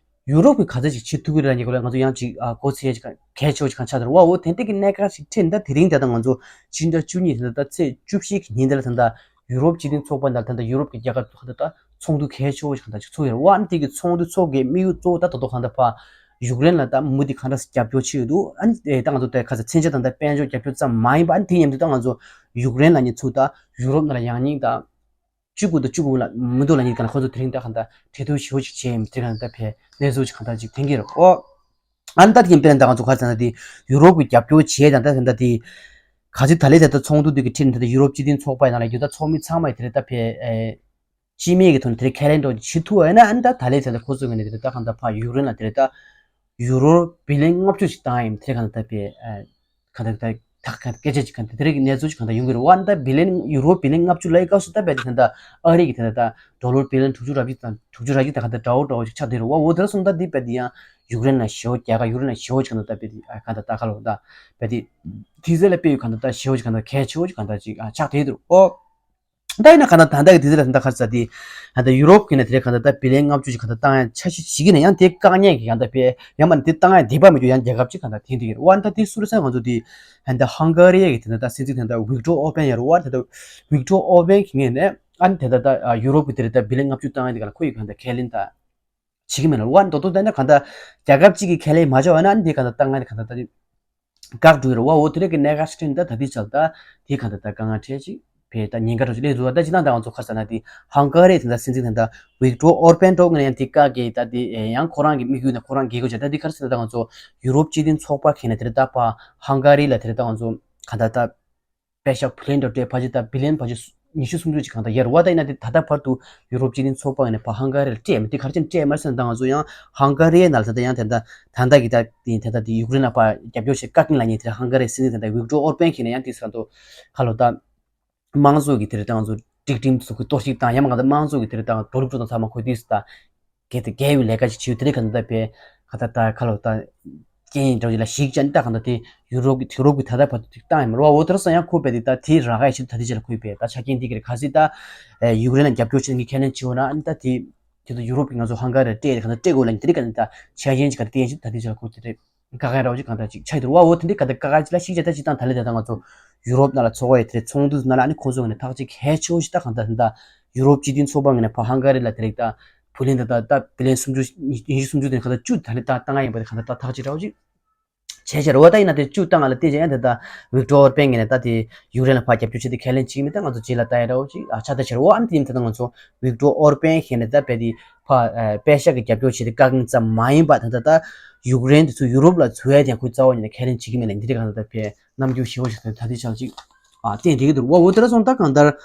ཡུ་རོབ་ཀྱི་ག་ཚོད་ཅིག་བྱེད་ཐུབ་ཀྱི་རེད་ལ་ཉེ་གོ་ལ་ང་ཚོ་ཡང་ཅིག་ཨ་གོ་ཚེ་ཅིག་གལ་ཆེ་བོ་ཅིག་གང་ཆགས་ད་རེད་བ། འོ་དེ་འདྲ་གི་གནད་འགག་ཅིག་འཕྲད་ནས་ད་དེ་རིང་ད་ད་ང་ཚོ་ཕྱི་ཟླ་བཅུ་གཉིས་ད་ད་ཚེས་བཅུ་བཞི་གི་ཉིན་དེ་ལ་ད་ད་ ཡུ་རོབ་སྤྱི་མཐུན་ཚོགས་པ་ནང་ད་ལྟ་ཡུ་རོབ་ཀྱི་རྒྱལ་ཁབ་ཚོ་ད་ལྟ་ཚོགས་འདུ་གལ་ཆེ་བོ་ཞིག་གང་ལྟར་ཅིག་ཚུགས་ཡོད་རེད་བ། ཨ་ནི་དེ་གི་ཚོགས་འདུ་ཚོགས་དགོས་དམིགས་ཡུལ་གཙོ་བོ་ད་ད་དུང་གང་ལྟར་ཕར་ཡུཀ་རེན་ལ་ད་མུ་མཐུད་གང་འདྲ་རྒྱབ་སྐྱོར་བྱེད་ཀྱི་འདུག་ཨ་ནི་ཨེ་ད་ང་ཚོ་ད་ག་ས་མཚོན་ཆ་ད་ལྟ་དཔལ་འབྱོར་རྒྱབ་སྐྱོར་ཙམ་མ་ཡིན་པ། ཨ་ནི་དེ་མཉམ་དུ་ད་ང་ཚོ་ཡུཀ་རེན་ལ་ནི་ཚུར་ད་ཡུ་རོབ་ནང་ལ་ཡང་སྙིང་ད་བཅུ་དགུ་དང་བཅུ་དགུ་ལ་མི་འདུག་ལ་ནི་གང་ལ་ཁོ་ཚོ་དེ་རིང་ད་གང་ལྟར་གྲོས་བསྡུར་ཞེ་བོ་ཅིག་བྱས་ཡིན། དེ་གང་ལྟར་ཕེ་གནས་ཚུལ་ཅིག་གང་ལྟར་ཅིག་ཐོན་གྱི་རེད་ཨོ། ཨ་ནི་ད་དེ་ཡིན་པས་ན་ད་ང་ཚོ་ག་ཚོད་ན་དེ་ཡུ་རོབ་ཀྱི་རྒྱབ་སྐྱོར་བྱས་ད་ད་ད་དེ་ག་ཚོད་ད་ལས་ད་ད་ཚོགས་འདུ་དེ་གི་ཁྲིད་ནས་ད་ད་ཡུ་རོབ་སྤྱི་མཐུན་ཚོགས་པའི་ནང་ལ་ཡོད་ད་ཚོགས་མི་ཚང་མས་དེ་རེད་ད་ཕེ་ཨེ་སྤྱི་མིས་ཀྱི་ཐོག་ནས་དེ་རེད་ཁས་ལེན་འགྲོ་བྱེད་ཐུབ་ཨེ་ན། ཨ་ནི་ད་ད་ལས་ད་ད་ཁོ་ཚོ་གི་ནས་དེ་རེད་ད་གང་ད་ཕ་ཡུཀ་རེན་ལ་དེ་རེད་ད་ཡུ་རོ་བི་ལིན་ལྔ་བཅུ་ཞིག་བཏང་ཡིན། དེ་རེད་གང་ད་ད་ཕེ་ཨེ་གང་ད་ད་ཐག་ག་སྐད་ཆ་ཅིག་གང་དེ་རིགས་གནས་ཚུལ་ཅིག་གང་ད་ཡོང་གི་རེད་བ། ད་བི་ལན་ཡུ་རོ་བི་ལན་ལྔ་བཅུ་ལ་ཡི་སྐབས་སུ་ད་བས་དེ་ད་ཨ་རི་གི་དེ་ད་ཌོ་ལར་བི་ལན་དྲུག་ཅུ་ར་བཞི་དང་དྲུག་ཅུ་ར་བཞི་དང་གང་ད་འདྲ་བོ་འདྲ་བོ་ཅིག་ཆགས་བསྡད་རེད་བ། འོ་དེ་ར་སོང་ད་འདི་བས་དེ་ཡང་ཡུཀ་རེན་ལ་ཞེ་བོ་རྒྱལ་ཁ་ཡུཀ་རེན་ལ་ཞེ་བོ་ཅིག་གང་ད་ད་བས་དེ་གང་ད་ད་ཁ་ལོ་ད་བས་དེ་དེ་ཟེ་ལ་དཔེ་ཡོད་གང་ད་ད་ཞེ་བོ་ཅིག་གང་ད་གལ་ཆེ་བོ་ཅིག་གང་ད་ཅིག་ཆགས་བསྡད་འདུག་ཨོ། ད་ཡིན་ན་གང་ད་ད་ད་གི་དེ་ཟེ་ལ་ད་ཁ་ས་དེ་ད་ཡུ་རོབ་ཀྱི་ནས་དེ་རེད་གང་ད་ད་བི་ལན་ལྔ་བཅུ་ཅིག་གང་ད་བཏང་ཡང་འཆར་གཞི་ཞིག་གི་ནས་ཡང་དེ་བཀག་ཉེན་གི་གང་ད་བས་ཡང་མ་ནས་དེ་བཏང་ཡང་བདེ་པ་མི་འགྱུར་ཡང་རྒྱལ་ཁབ་ཅིག་གང་ད་དེ་འདུག་གི་རེད་བ། ད་དེ་སུ་རེད་ས་ང་ཚོ་དེ། ད་ལྟ་ཧང་ག་རི་ཡ་གི་དེ་ད་ལྟ་སྲིད་འཛིན་དེ་ད་ལྟ་ཝིག་ཏོར་ཨོར་པན་ཡ་རུ་བ་དེ་ད་ཝིག་ཏོར་ཨོར་པན་གི་ངོས་ནས་ཨ་ནི་དེ་ད་ལྟ་ཡུ་རོབ་ཀྱི་དེ་རེད་ད་བི་ལན་ལྔ་བཅུ་བཏང་ཡ་དེ་ག་ལ་ཁོ་ཡི་གང་ད་ཁས་ལེན་ད་བྱེད་ཀྱི་མེད་ལ་བ། མདོ་དོན་ད་ནི་གང་ད་རྒྱལ་ཁབ་གཅིག་གི་ཁས་ལེན་མ་བྱས་པ་ན་ཨ་ནི་དེ་གང་ད་བཏང་ཡ་དེ་གང་ད་ད་བཀག་འགྲོ་ཡ་རུ་བ། འོ་དེ་རེད་གི་གནད་འགག་ཤི་ད་ད་དེ་ཆགས་ད་དེ་གང་ད་ད་དཀའ་ངལ་འཕྲད་ཅིག་བས་ད་ཉེན་ཁ་འགྲོ་ཅིག་སླེབས་འདུག་ད་ཅི་ད་ད་ང་ཚོ་ཁ་ས་ན་དེ་ཧང་ག་རི་དེ་ད་སྲིད་འཛིན་དེ་ད་ཝིག་ཏོར་ཨོར་པན་འགྲོ་ངས་ཡང་དེ་བཀག་གི་ད་དེ་ཡང་ཁོ་རང་གི་དམིགས་ཡུལ་ནས་ཁོ་རང་དགེ་སྐོས་བྱས་ད་དེ་ག་རེ་ཟེར་ད་ང་ཚོ་ཡུ་རོབ་སྤྱི་མཐུན་ཚོགས་པ་ཁེ་ནས་དེ་རེད་ད་ཕ་ཧང་ག་རི་ལ་དེ་རེད་ད་ང་ཚོ་ག་ད་ད་པེ་ཤག་བི་ལན་འགྲོ་སྤྲད་ཕ་ཅི་ད་བི་ལན་ཕ་ཅི་ཉི་ཤུ་སུམ་ཅུ་ཅིག་གང་ད་ཡར་བ་ད་ཡིན་ན་དེ་ད་ལྟ་བར་དུ་ཡུ་རོབ་སྤྱི་མཐུན་ཚོགས་པ་ནས་ཕ་ཧང་ག་རི་ལ་སྤྲད་མི་དེ་ག་རེ་བྱས་སྤྲད་མ་སོང་ད་ང་ཚོ་ཡང་ཧང་ག་རི་ནང་ལ་ད་ད་ཡང་དེ་ད་ད་ད་གི་ད་དེ་ད་ད་དེ་ཡུཀ་རེན་ལ་ཕ་རྒྱབ་སྐྱོར་བྱེད་བཀག་ཉེན་ལ་ཉེ་དེ་ཧང་ག་རི་སྲིད་འཛིན་དེ་ད་ཝིག་ཏོར་ཨོར་པན་ཁེ་ནས་ཡང་དེ་ས་ད་ཁ་ལོ་ད། དམངས་གཙོ་གི་དེ་རེད་ད་ང་ཚོ་སྒྲིག་ཁྲིམས་སོགས་ཀྱི་གཏོར་བཤིག་དང་ཡང་མ་གང་ལྟར་དམངས་གཙོ་གི་དེ་རེད་ད་འགྲོ་ལུགས་སྤྱོད་དང་ཚང་མ་ཁོ་དུས་སུ་ད་གལ་ཏེ་འགལ་བའི་ལས་ཀ་ཞིག་བྱེད་དེ་རེད་གང་ལྟར་པས་ག་ད་ད་ཁ་ལོ་ད་རྐྱེན་འདྲ་བ་ཞིག་ལ་ཞིག་ཅན་ད་གང་ལྟར་དེ་ཡུ་རོབ་ཀྱི་དུས་རབས་ཀྱི་ད་ལྟ་བར་དུ་དེ་བཏང་ཡང་མ་རེད་བ། འོ་དེ་ར་སོང་ཡང་ཁོ་པས་དེ་ད་དེ་ར་ག་ཡ་ཞིག་ད་དེ་ཅི་ལ་ཁོས་པས་ད་ཆ་རྐྱེན་དེ་གི་རེད་ག་སྲིད་ད་ཡུཀ་རེན་ལ་རྒྱབ་སྐྱོར་བྱེད་མཁན་ཁས་ལེན་བྱེད་འོ་ན་ཨ་ནི་ད་དེ་དེ་ཚོ་ཡུ་རོབ་ཀྱི་ང་ཚོ་ཧང་ག་རི་སྤྲད་རེད་གང་ལྟར་སྤྲད་དགོས་ལ་དེ་རེད་གང་ལྟར་ཆ་རྐྱེན་ཅིག་ག་དེ་ཡན་ཞིག་ད་དེ་ཅི་ལ་ཁོ་དེ་རེད། དཀའ་ངལ་རོགས་ཅིག་གང་ལྟར་ཅིག་ཆགས་འདུག་བ། འོ་དེ་འདྲའི་ག་དེ་དཀའ་ངལ་ཅིག་ལ་ཞིག་བྱས་ད་ཅིག་དང་ད་ལས་ད་ད་ང་ཚོ་ཡུ་རོབ་ནང་ལ་འཚོ་བ་ཡི་དེ་ཚོགས་འདུ་ནང་ལ་ཨ་ནི་ཁོང་ཚོ་ངོས་ནས་ཐག་གཅོད་གལ་ཆེ་བོ་ཞིག་ད་གང་ལྟར་ད་ཡུ་རོབ་སྤྱི་མཐུན་ཚོགས་པ་ངོས་ནས་ཕ་ཧང་ག་རི་ལ་དེ་རིགས་ད་བུ་ལན་ད་ད་ད་བུ་ལན་སུམ་ཅུ་ཉི་ཤུ་སུམ་ཅུ་དེ་གང་ལྟར་བཅུ་ད་ལས་ད་བཏང་ཡ་ཡིན་པ་དེ་གང་ལྟར་ད་ཐག་གཅོད་རོགས་ཅིག་བྱས་བྱས་རོགས་ད་ཡིན་ན་དེ་བཅུ་བཏང་ང་ལ་བལྟས་བྱས་ཡང་དེ་ད་ཝིག་ཏོར་ཨོར་པན་ངོས་ནས་ད་དེ་ཡུཀ་རེན་ལ་ཕ་རྒྱབ་སྐྱོར་བྱེད་དེ་ཁས་ལེན་བྱེད་ཀྱི་མེད་ད་ང་ཚོ་རྗེས་ལ་ད་ཡ་རོགས་ཅིག་ཨ་ཆ་ད་བྱས་རོགས་ཨ་ནི་དེ་ཡིན་ད་ད་ང་ཚོ་ཝིག་ཏོར་ཨོར་པན་ཁེ་ནས་ད་བས་དེ་ཕ་པེ་ཤག་གི་རྒྱབ་སྐྱོར་བྱེད་དེ་བཀག་ཉེན་ཙམ་མ་ཡིན་པ་ད་ལྟ་ད་ཡུཀ་རེན་དེ་ཚོ་ཡུ་རོབ་ལ་འཛུལ་ཡ་དེ་ཁོས་རྩ་བ་ཉིད་ནས་ཁས་ལེན་བྱེད་ཀྱི་མེད་ལ་འདི་འདྲ་གང་ལྟར་བས་རྣམ་འགྱུར་ཞེ་བོ་ཞིག་ད་ད་ལྟའི་ཆར་ཅིག་ཨ་བསྟན་བསྡད་ཀྱི་འདུག་བ། འོ་དེ་འདྲ་སོང་ད་གང་ལྟར་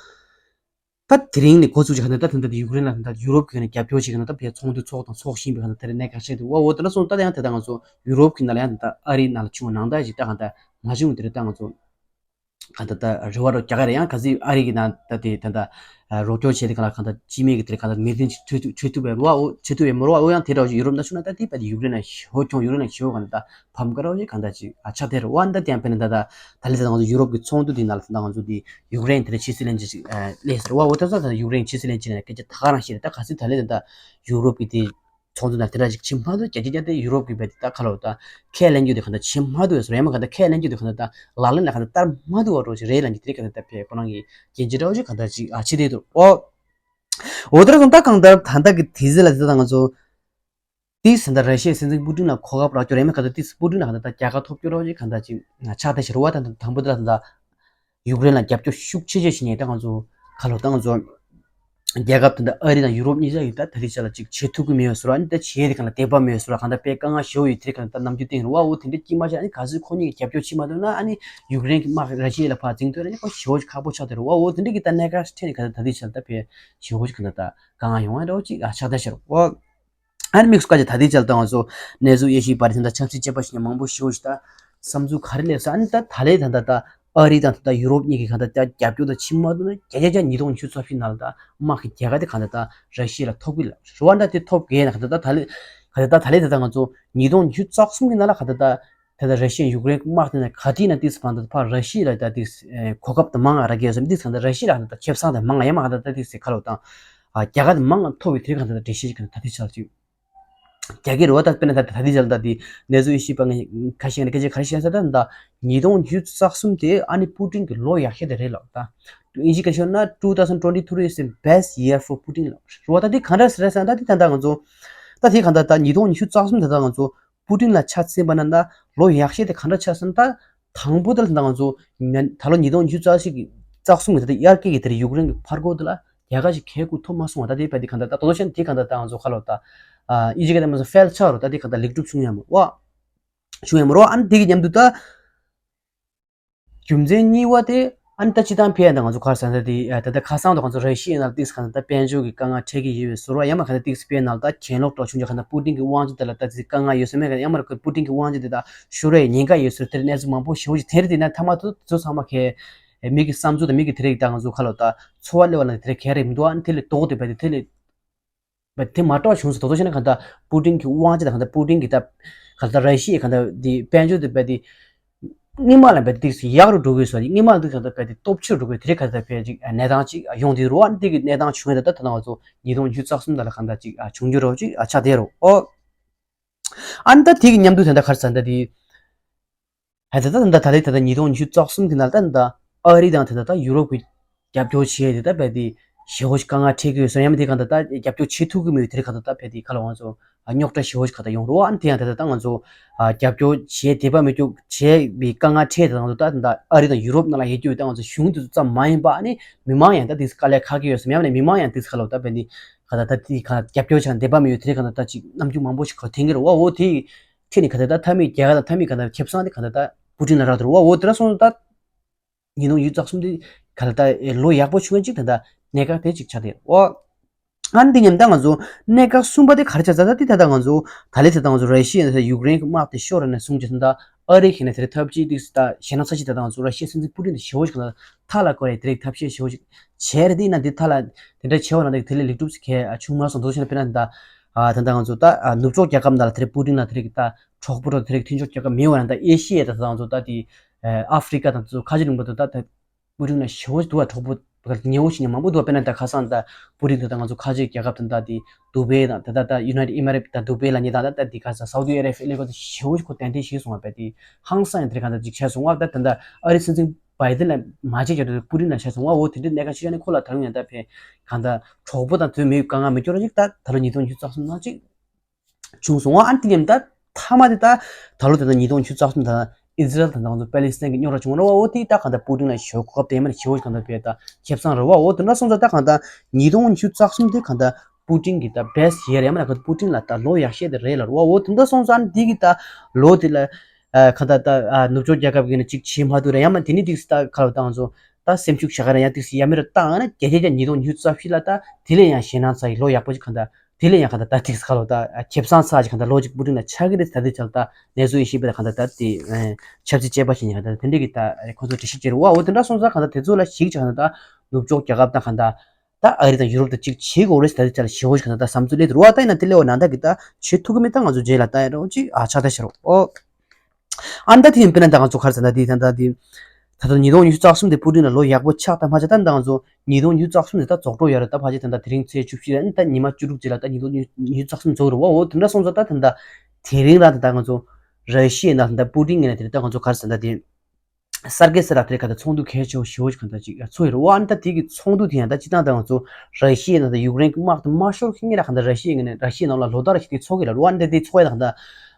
ད་དེ་རིང་ནས་འགོ་ཚུགས་ཀྱི་གང་ལྟར་ད་ད་ལྟ་ཡུཀ་རེན་ལ་ད་ལྟ་ཡུ་རོབ་ཀྱི་ནས་རྒྱབ་སྐྱོར་བྱེད་ཀྱི་ན་ད་བས་ཚོགས་འདུ་ཚོགས་དང་ཚོགས་བཞིན་པའི་གང་ལྟར་དེ་རིང་གནད་འགག་ཆགས་འདུག་བ། འོ་དེ་འདྲ་སོང་ད་ཡང་དེ་ད་ང་ཚོ་ཡུ་རོབ་ཀྱི་ནང་ལ་ཡང་ད་ལྟ་ཨ་རིའི་ནང་ལ་བྱུང་བ་ནང་ལྟར་ཅིག་ད་གང་ལྟར་མ་བྱུང་དེ་རེད་ད་ང་ཚོ། གང་ལྟར་ད་རེ་བ་རོ་རྒྱག་ག་རེད། ཡང་གལ་སྲིད་ཨ་རི་གི་ནང་ད་དེ་ད་ལྟ་རོགས་སྐྱོར་བྱས་ཏེ་གང་ལ་གང་ལྟར་སྤྱི་མི་གི་དེར་གང་ལྟར་མེ་མདུན་ཅིག་འཕྲོད་ཐུབ་འཕྲོད་ཐུབ་པའི་རོ་འོ་འཕྲོད་ཐུབ་པའི་མོ་རོ་འོ་ཡང་དེ་འདྲ་བ་ཞིག་ཡུ་རོབ་ནང་བྱུང་ན་ད་དེ་བས་ཏེ་ཡུཀ་རེན་ལ་ཞེ་བོ་གྱོང་ཡུཀ་རེན་ལ་ཞེ་བོ་གང་ལྟར་ད་ཕམ་ཀ་རོ་ཞིག་གང་ལྟར་ཅིག་ཨ་ཆགས་དེ་རེད་བ། འདི་ད་ཡང་དཔེར་ན་ད་ལྟ་ད་ལྟ་ད་ང་ཚོ་ཡུ་རོབ་ཀྱི་ཚོགས་འདུ་འདི་ནང་ལ་ད་ལྟ་ང་ཚོ་འདི་ཡུཀ་རེན་དེ་འདྲ་ཕྱིར་སེང་ལེན་ཅིག་སླེབས་ཟེར་བ་འོ་ད་ས་ད་ཡུཀ་རེན་ཕྱིར་སེང་ལེན་ཅིག་ནས་སྐད་ཆ་ད་ག་རང་བཤད་རེད། ད་ག་སྲིད་ད་ལྟ་ད་ལྟ་ཡུ་རོབ་ཀྱི་དེ། ཚོགས་འདུ་ནང་དེ་འདྲ་ཞིག་ཕྱིན་མ་ཐུབ་རྒྱ་ཆེ་རྒྱ་དེ་ཡུ་རོབ་ཀྱི་བས་དེ་ད་ཁ་ལོ་ད་ཁས་ལེན་རྒྱུ་དེ་གང་ལྟར་ཕྱིན་མ་ཐུབ་ཡོད་ཟེར། ཡང་མ་གང་ལྟར་ཁས་ལེན་རྒྱུ་དེ་གང་ལྟར་ད་ལག་ལེན་ལ་གང་ལྟར་བསྟར་མ་ཐུབ་པ་འགྲོ་ཞིག་རེད་ལབ་རྒྱུ་དེ་གང་ལྟར་ད་ཕེ་ཁོ་རང་གི་རྒྱན་ཆ་འདྲ་བོ་ཞིག་གང་ལྟར་ཞིག་ཨ་ཕྱི་དེ་འདུག་ཨོ། འོ་དེ་ར་སོང་ད་གང་ལྟར་ད་ལྟ་གི་དེ་ཟེར་ལ་དེ་ད་ང་ཚོ་དེ་ཟེར་ད་ར་ཤི་ཡའི་སྲིད་འཛིན་པུ་ཏིན་ལ་གོ་སྐབས་རག་རྒྱུ་རེད། མ་གང་ལྟར་དེ་པུ་ཏིན་ལ་གང་ལྟར་ད་རྒྱལ་ཁ་ཐོབ་རྒྱུ་རོ་ཞིག་གང་ལྟར་ཞིག་ཆགས་ད་ཞིག་རུ་བ་ད་དང་པོ་དེ་ལ་ད་ད། ཡུཀ་རེན་ལ་རྒྱབ་སྐྱོར་ཤུགས་ཆེ་ཆེ་བྱེད་མཁན་ད་ང་ཚོ་ག་ལོ་ད་ང་ཚོ་རྒྱལ་ཁབ་དེ་འདྲ་ཨ་རི་དང་ཡུ་རོབ་གཉིས་ཆ་ཡིས་ད་ད་རེས་ཆ་ལ་ཅིག་བྱེད་ཐུབ་ཀྱི་མེད་པའི་བཟོ་འདྲ། ཨ་ནི་ད་བྱེད་ཡས་དེ་གང་ལ་དད་པ་མེད་པའི་བཟོ་འདྲ། གང་ལྟར་དཔེ་དཀའ་ངལ་ཞེ་པོ་ཡོད་དེ་རིགས་གང་ལྟར་ད་རྣམ་འགྱུར་བསྟན་རུ་བ། འོ་དེ་འདྲ་སྐྱིད་མ་ཆགས། ཨ་ནི་ག་ཚོད་ཁོ་གཉིས་ཀྱིས་རྒྱབ་སྐྱོར་བྱེད་མ་ཐུབ་ན་ཨ་ནི་ཡུཀ་རེན་གྱི་དམག་ར་ཤི་ཡ་ལ་ཕར་འཛིང་ཐུབ་ན་ཨ་ནི་ཁོ་ཞེ་པོ་ཅིག་ཁག་པོ་ཆགས་བསྡད་རུ་བ། འོ་དེ་འདྲ་གི་ད་གནད་འགག་ཞིག་འཕྲད་ནས་གང་ལྟར་ད་རེས་ཆ་ལ་ད་དཔེ་ཞེ་པོ་ཅིག་གང་ལྟར་ད་དཀའ་ངལ་ཡོང་ཡ་འདྲ་བོ་ཅིག་ཨ་ཆགས་ད་ཤར་འོ། ཨ་ནི་དམིགས་སུ་བཀར་ཅིག་ད་ལྟའི་ཆར་ད་ང་ཚོ་གནས་ཚུལ་དབྱེ་ཞིབ་པ་རེད། ད་ཆབ་སྲིད་དཔྱད་པ་ཞིག་ནས་མང་པོ་ཞུ་ཞིག་ད་བསམ་ཚུལ་ག་རེ་སླེབས་ས། ཨ་ནི་ད་ད་ལས་ད་ད་ད་ཨ་རི་དང་ད་ད་ཡུ་རོབ་གཉིས་ཀྱིས་གང་ད་ད་རྒྱབ་སྐྱོར་ད་ཕྱིན་མ་ཐུབ་ན་བརྒྱ་ཆ་བརྒྱ་ཉིས་སྟོང་ཉི་ཤུ་རྩ་བཞི་ནང་ལ་ད་དམག་གི་རྒྱལ་ཁ་དེ་གང་ད་ད་ར་ཤི་ཡ་ལ་ཐོབ་གི་ལ་རེད་བ། ད་དེ་ཐོབ་གི་ན་གང་ད་ད་ད་ལས་གང་ད་ད་ད་ལས་ད་ད་ང་ཚོ་ཉིས་སྟོང་ཉི་ཤུ་རྩ་གསུམ་གི་ནང་ལ་གང་ད་ད་ད་ད་ར་ཤི་ཡ་ཡུཀ་རེན་དམག་དེ་ནས་ག་དུས་ན་དེ་གང་ད་ད་ཕར་ར་ཤི་ཡ་ལ་ད་དེ་གོ་སྐབས་ད་མང་ང་རག་གི་ཡོད་ས་མི་དེ་གང་ད་ར་ཤི་ཡ་ལ་གང་ད་ད་ཁེ་བཟང་ད་མང་ང་ཡ་མ་གང་ད་ད་དེ་ག་ལོ་ད་རྒྱལ་ཁ་ད་མང་ང་ཐོབ་གི་དེ་གང་ད་ད་འགྲེལ་བཤད་ཅིག་གང་ད་ད་དེ་ཆ་ལ་ཅིག་རྒྱ་སྐད་རེད་བ། ད་དཔེར་ན་ད་ད་ལྟའི་ཆར་ད་དེ་གནས་ཚུལ་ཞིབ་པ་ངས་ཁ་ཤས་ནས་སྐད་ཆ་ག་རེ་བཤད་ས་ད་ད་ཉིས་སྟོང་ཉི་ཤུ་རྩ་གསུམ་དེ་ཨ་ནི་པུ་ཏིན་གྱི་ལོ་ཡག་ཤོས་དེ་རེད་ལབ། ད་ ཨིན་ཇི་སྐད་ཤོད་ན། two thousand twenty-three is the best year for Putin ལབ་རེད་བ། ད་དེ་ག་འདྲ་རེད་ཟེར་ན། ད་དེ་ད་ལྟ་ང་ཚོ་ད་དེ་ག་ད་ད་ཉིས་སྟོང་ཉི་ཤུ་རྩ་གསུམ་ད་ལྟ་ང་ཚོ་པུ་ཏིན་ལ་ཆ་མཚོན་པ་ན་ད་ལོ་ཡག་ཤོས་དེ་ག་འདྲ་ཆགས་སོང་ན། ད་དང་པོ་ད་ལྟ་ང་ཚོ་ད་ལོ་ཉིས་སྟོང་ཉི་ཤུ་རྩ་གཅིག་གི་རྩ་གསུམ་གི་ད་ལྟ་དབྱར་ཁའི་གི་དེར་ཡུཀ་རེན་གི་ཕར་རྒོལ་དེ་ལ་རྒྱལ་ཁ་ཞིག་གང་ཡང་ཐོབ་མ་སོང་བ། ད་དེ་བས་དེ་ག་ད་ད་ང་ཚོ་ག་ལབ་ད་ད་ཨིན་ཇི་སྐད་ད་མ་ཟ་ཕེལ་ཆགས་རོ། ད་དེ་ག་ད་ལེགས་གྲུབ་བྱུང་ཡ་མ་བ། བྱུང་ཡ་མ་རོ། ཨ་ནི་དེ་གི་མཉམ་དུ་ད་རྒྱུ་མཚན་གཉིས་པ་དེ། ཨ་ནི་ད་སྤྱིར་བཏང་ཕལ་ཆེར་ང་ཚོ་ག་རེ་ཟེར་ན། ད་དེ་ད་ལྟ་ཁ་སང་དུ་ང་ཚོ་ར་ཤི་ཡའི་ནང་ཏིག་ག་ད་ད་དཔལ་འབྱོར་གྱི་དཀའ་ངལ་འཕྲད་ཀྱི་ཡོད་པའི་བཟོ་འདྲ། ཡང་མ་ག་ད་ཏིག་དཔེར་ན་ད་གྱེན་ལོག་འགྲོ་བྱུང་རྒྱུ་ག་ད་པུ་ཏིན་གྱི་དབང་ཆ་དེ་ལ་ད་དེ་དཀའ་ངལ་ཡོད་ས་མེད་ག་ཡང་མ་ར་པུ་ཏིན་གྱི་དབང་ཆ་དེ་ད་ཤོར་བའི་ཉེན་ཁ་ཡོད་ཟེར། དེར་གནས་ཚུལ་མང་པོ་ཞེ་པོ་ཅིག་དེར་དེ་ན་མཐའ་མ་དུ་ཚོ་ཚང་མ་གས་མི་གི་བསམ་ཚུལ་དང་མི་གི་དེ་རིགས་ད་ང་ཚོ་ག་ལབ་ད་ཚོར་བ་སླེབས་པ་ན་དེ་རིགས་ག་རེ་མི་འདུག་ཨ་ནི་དེ་ལས་ལྡོག་སྟེ་བས་དེ་དེ་ལས་བས་དེ་མ་འདྲ་བ་བྱུང་སོང་། དོ་དོ་བྱས་ན་ག་ད་པུ་ཏིན་གྱི་དབང་ཆ་དང་ག་ད་པུ་ཏིན་གྱི་ད་ག་ད་ར་ཤི་ཡའི་ག་ད་དེ་དཔལ་འབྱོར་དེ་བས་དེ་སྔོན་མ་ལ་བས་དེ་ཏིག་ཙམ་ཡག་རུ་འགྲོ་གི་ཡོད་ས་རེད། སྔོན་མ་ལ་དེ་ག་ད་བས་དེ་སྟོབས་ཆེ་རུ་འགྲོ་གི་ཡོད། དེ་རིགས་ག་ད་བས་ཅིག་གནས་སྟངས་ཅིག་ཡོང་དེ་རུ་ཨ་ནི་དེ་གི་གནས་སྟངས་བྱུང་ཡོད། ད་ད་ད་ང་ཚོ་ཉིས་སྟོང་ཉི་ཤུ་རྩ་གསུམ་ད་ལ་ག་ད་ཅིག་བྱུང་རྒྱུ་རོ་ཅིག་ཆགས་བསྡད་རོ། ཨོ། ཨ་ནི་ད་དེ་གི་མཉམ་དུ་ད་ད་ག་རེ་ཟེར་ན་ད་དེ། ཧ་ད་ད་ད་ད་ལས་ད་ད་ཉིས་སྟོང་ཉི་ཤུ་རྩ་གསུམ་དེ་ནང་ད་ད་ཨ་རི་དང་ད་ད་ད་ཡུ་རོབ་ཀྱི་རྒྱབ་སྐྱོར་བྱེད་དེ་ད་བས་དེ་ཞེ་པོ་ཞིག་དཀའ་ངལ་འཕྲད་ཀྱི་ཡོད་ས་རེད། ཡང་མིན་དེ་ག་ད་ད་རྒྱབ་སྐྱོར་བྱེད་ཐུབ་ཀྱི་མེད་པའི་དེ་རིགས་ག་ད་ད་བས་དེ་ག་ལ་ང་ཚོ་རྙོག་དྲ་ཞེ་པོ་ཞིག་ག་ད་ཡོང་རོ། ཨ་ནི་དེ་ཡང་ད་ད་ད་ང་ཚོ་རྒྱབ་སྐྱོར་བྱེད་དེ་བ་མི་སྐྱོ་བྱེད་པའི་དཀའ་ངལ་འཕྲད་དེ་ང་ཚོ་ད་ད་ཨ་རི་དང་ཡུ་རོབ་ནང་ལ་ཡོད་རྒྱུ་ད་ང་ཚོ་གཞུང་དེ་ཚོ་ཙམ་མ་ཡིན་པ་ཨ་ནི་མི་མང་ཡང་ད་དེ་དཀའ་ལས་ཁག་གི་ཡོད་ས་རེད། ཡང་མིན་མི་མང་ཡང་དེ་ག་ལ་ད་བས་དེ་ག་ད་ད་དེ་ག་རྒྱབ་སྐྱོར་བྱ་དེ་བ་མི་ཡོད་དེ་རིགས་ག་ད་ད་ཅིག་རྣམ་འགྱུར་མང་པོ་ཞིག་ག་ཐེངས་ཀྱི་རོ། ཨོ་དེ། ཁྱེད་ནི་ག་ད་ད་མཐའ་མའི་རྒྱལ་ཁབ་དང་མཐའ་མའི་ག་ད་ཁེ་བཟང་དེ་ག་ད་ད་པུ་ཏིན་ལ་རག་འདུག་རོ། ཨོ་དེ་འདྲ་སོང་ཙང་ད་ཉིས་སྟོང་ཉི་ཤུ་རྩ་གསུམ་དེ་ག་ད་ད་ལོ་ཡག་པོ་བྱུང་ཡ་ཅིག་ད་ད་གནད་འགག་དེ་ཅིག་ཆགས་བསྡད་རོ། ཨ་ནི་དེ་མཉམ་ད་ང་ཚོ་གནད་འགག་གསུམ་པ་དེ་ག་རེ་ཆགས་ཟེར་ན། ད་དེ་ད་ད་ང་ཚོ་ད་ལས་ད་ད་ང་ཚོ་ར་ཤི་ཡ་ནས་ཡུཀ་རེན་གྱི་དམག་དེ་ཤོར་ར་ནས་བཟུང་བྱས་ད་ད་ཨ་རི་གི་ནས་དེ་རིགས་ཐབས་ཇུས་དེ་ད་ཞེད་སྣང་ཚ་ཞིག་ད་ད་ང་ཚོ་ར་ཤི་ཡའི་སྲིད་འཛིན་པུ་ཏིན་དེ་ཞེ་པོ་ཞིག་ག་ད་མཐའ་ལ་བསྐོར་ཡ་དེ་རིགས་ཐབས་ཤེས་ཞེ་པོ་ཞིག་བྱས་རེད། དེ་ཡིན་ན་དེ་མཐའ་ལ་དེ་འདྲ་བྱས་པ་ན་དེ་དེ་ལས་ལེགས་གྲུབ་ཞིག་ག་བྱུང་མ་སོང་། དེ་ཚོ་བྱས་ན་དཔེར་ན་ད་ད་ད་ང་ཚོ་ད་ནུབ་ཕྱོགས་རྒྱལ་ཁབ་ནང་ལ་དེ་རིགས་པུ་ཏིན་ལ་དེ་རིགས་ད་གྲོགས་པོ་ར་དེ་རིགས་མཐུན་ཕྱོགས་རྒྱལ་ཁབ་མེད་པ་ན་ད་ཨེ་ཤི་ཡའི་ད་ད་ང་ཚོ་ད་དེ་ཨ་ཧྥི་རི་ཀ་དང་དེ་ཚོ་ཁ་ཆེ་ལུང་པ་དུ་ད་ད་པུ་ཏིན་ལ་ཞེ་པོ་ཞིག་འདུག་བ། གྲོགས་པོ་ཉེ་བོ་ཞིག་ནས་མང་པོ་འདུག་བ། དཔེར་ན་ད་ཁ་སང་ད་པུ་ཏིན་དང་ད་ང་ཚོ་ཁ་ཆེ་རྒྱལ་ཁབ་དང་ད་དེ་དུ་བེ་དང་ད་ད་ད་ཡུ་ནའི་ཊེཌ་ཨི་མ་རེཊ་ད་དུ་བེ་ལ་ཉེ་དང་ད་ད་དེ་ཁ་སང་སའུ་དི་ཨ་རེ་བྷི་ཡ་ལས་ཀ་དེ་ཞེ་པོ་ཞིག་ཁོ་ཏན་ཏན་ཞིག་སོང་བ། དཔེ་དེ་ཧང་སང་ཡང་དེ་རིགས་གང་ད་ཅིག་ཆགས་སོང་བ། ད་ད་ད་ཨ་རི་སྲིད་འཛིན་བའི་ཌེན་ལ་མ་བྱས་ཀྱང་ད་པུ་ཏིན་ལ་བྱས་སོང་བ། འོ་དེ་འདྲའི་གནད་འགག་ཞིག་ཡང་ནི་ཁོ་ལ་ད་རུང་ཡང་ད་ཕན་གང་ད་གྲོགས་པོ་དང་དོན་མེད་དཀའ་ངལ་མི་སྐྱོར་ཅིག་ད་ད་ལོ་ཉིས་སྟོང་ཉི་ཤུ་རྩ་གསུམ་ནང་ཅིག་བྱུང་སོང་བ། ཨ་ནི་དེ་ནས་ད་མཐའ་མ་དེ་ད་ད་ལོ་དེ་ད་ཉིས་སྟོང་ཉི་ཤུ་རྩ་གསུམ་ད་ཨི་ཟི་རལ་དང་ད་ང་ཚོ་པེ་ལི་སི་ཐན་གྱི་རྙོག་དྲ་བྱུང་བ་རེད་བ། འོ་དེ་ད་གང་ད་པུ་ཏིན་ལ་ཞེ་པོ་གོ་སྐབས་དེ་མ་ནས་ཞེ་པོ་གང་ད་བས་ད་ཁེ་བཟང་རེད་བ། འོ་དེ་འདྲ་སོང་ཙང་ད་གང་ད་ཉིས་སྟོང་ཉི་ཤུ་རྩ་གསུམ་དེ་གང་ད་པུ་ཏིན་གྱི་ད་བྷེ་སི་ཊི་ཡིར་ཡང་མིན་ན་གང་ད་པུ་ཏིན་ལ་ད་ལོ་ཡག་ཤོས་དེ་རེད་ལབ་རེད་བ། འོ་དེ་འདྲ་སོང་ཙང་འདི་གི་ད་ལོ་དེ་ལ་ཨ་གང་ད་ད་ཨ་ནུབ་ཕྱོགས་རྒྱལ་ཁབ་ཀྱི་ནས་ཅིག་བྱེད་མ་ཐུབ་རེད། ཡང་མིན་དེ་ནས་ཏིག་ཙམ་ད་ག་ལ་ད་ང་ཚོ་ད་སེམས་ཤུགས་བཞག་ག་རེད། ཡང་ཏིག་ཙམ་ཡ་མེད་ར་བཏང་ན་རྒྱ་ཆེ་རྒྱ་ཉིས་སྟོང་ཉི་ཤུ་རྩ་བཞི་ལ་ད་དེ་ལས་ཡང་ཞེད་སྣང་ཚ་ཡི་ལོ་ཡག་པོ་ཅིག་གང་ད་དེ་ལས་ཡང་གང་ད་ད་ཏིག་ཙམ་ག་ལ་ད་ཁེ་བཟང་ཚ་ཅིག་གང་ད་ལོ་ཅིག་པུ་ཏིན་ལ་ཆགས་ཀྱི་རེད། ད་དེ་ཆགས་ད་གནས་ཚུལ་ཡེ་ཤེས་པས་ད་གང་ད་ད་དེ་ཆབ་སྲིད་དཔྱད་པ་ཞིག་ཡིན་གང་ད་དེ་འདྲས་ཀྱི་ད་ཁོ་ཚོ་འགྲེལ་བཤད་བྱེད་རེད་བ། འོ་དེ་འདྲ་སོང་ཙང་གང་ད་དེ་ཚོ་ལ་གཞིགས་ཅིག་གང་ད་ད་ནུབ་ཕྱོགས་རྒྱལ་ཁབ་དང་གང་ད་ད་ཨ་རི་དང་ཡུ་རོབ་དང་གཅིག་བྱེད་དགོས་རེད་ཟེར་ད་དེ་ཆ་ལ་ཞེ་པོ་ཞིག་གང་ད་ད་བསམ་ཚུལ་སླེབས་འདུག་རེད་བ། ད་ཡིན་ན་དེ་སླེབས་པ་ནང་ད་གི་ད་བྱེད་ཐུབ་ཀྱི་མེད། ད་ང་ཚོ་རྗེས་ལ་ད་ཡ་རོགས་ཅིག་ཨ་ཆགས་ད་ཤེས་རོགས། ཨོ། ཨ་ནི་ད་དེ་ཡིན་དཔེར་ན་ད་ང་ཚོ་ག་རེ་ཟེར་ན་དེ་ད་ད་དེ་ད་ད་ཉིས་སྟོང་ཉི་ཤུ་རྩ་གསུམ་དེ་པུ་ཏིན་ལ་ལོ་ཡག་པོ་ཆགས་ད་ཕལ་ཆེར་ད་ད་ང་ཚོ་ཉིས་སྟོང་ཉི་ཤུ་རྩ་གསུམ་དེ་ད་རྫོགས་འགྲོ་ཡོད་རེད། ད་ཕལ་ཆེར་ད་ད་དེ་རིང་ཚེས་བཅུ་བཞི་རེད། ཨ་ནི་ད་ཉི་མ་བཅུ་དྲུག་རྗེས་ལ་ད་ཉིས་སྟོང་ཉི་ཤུ་རྩ་གསུམ་རྫོགས་རེད་བ། འོ་དེ་འདྲ་སོང་ཙང་ད་ད་ད་དེ་རིང་རང་ད་ད་ང་ཚོ་ར་ཤི་ཡའི་ནང་ད་ད་པུ་ཏིན་ངོས་ནས་དེ་རེད། ད་ང་ཚོ་ག་རེ་ཟེར་ན་ད་དེ་སར་གེ་སི་ར་ཐེ་ག་ད་ཚོགས་འདུ་གལ་ཆེ་བོ་ཞེ་པོ་ཞིག་གང་ད་ཅིག་ཚོགས་ཡོད་རེད་བ། ཨ་ནི་ད་དེ་གི་ཚོགས་འདུ་དེ་ཡང་ད་སྤྱིར་བཏང་ད་ང་ཚོ་ར་ཤི་ཡའི་ནང་ད་ཡུཀ་རེན་གྱི་དམག་དེ་མ་ཤོར་མཁན་ལ་གང་ད་ར་ཤི་ཡའི་ངོས་ནས་ར་ཤི་ཡའི་ནང་ལ་ལོ་ལྟར་ཞིག་དེ་ཚོགས་ཀྱི་རེད་བ། ཨ་ནི་ད་དེ་ཚོགས་ཡ་ད་གང་ད་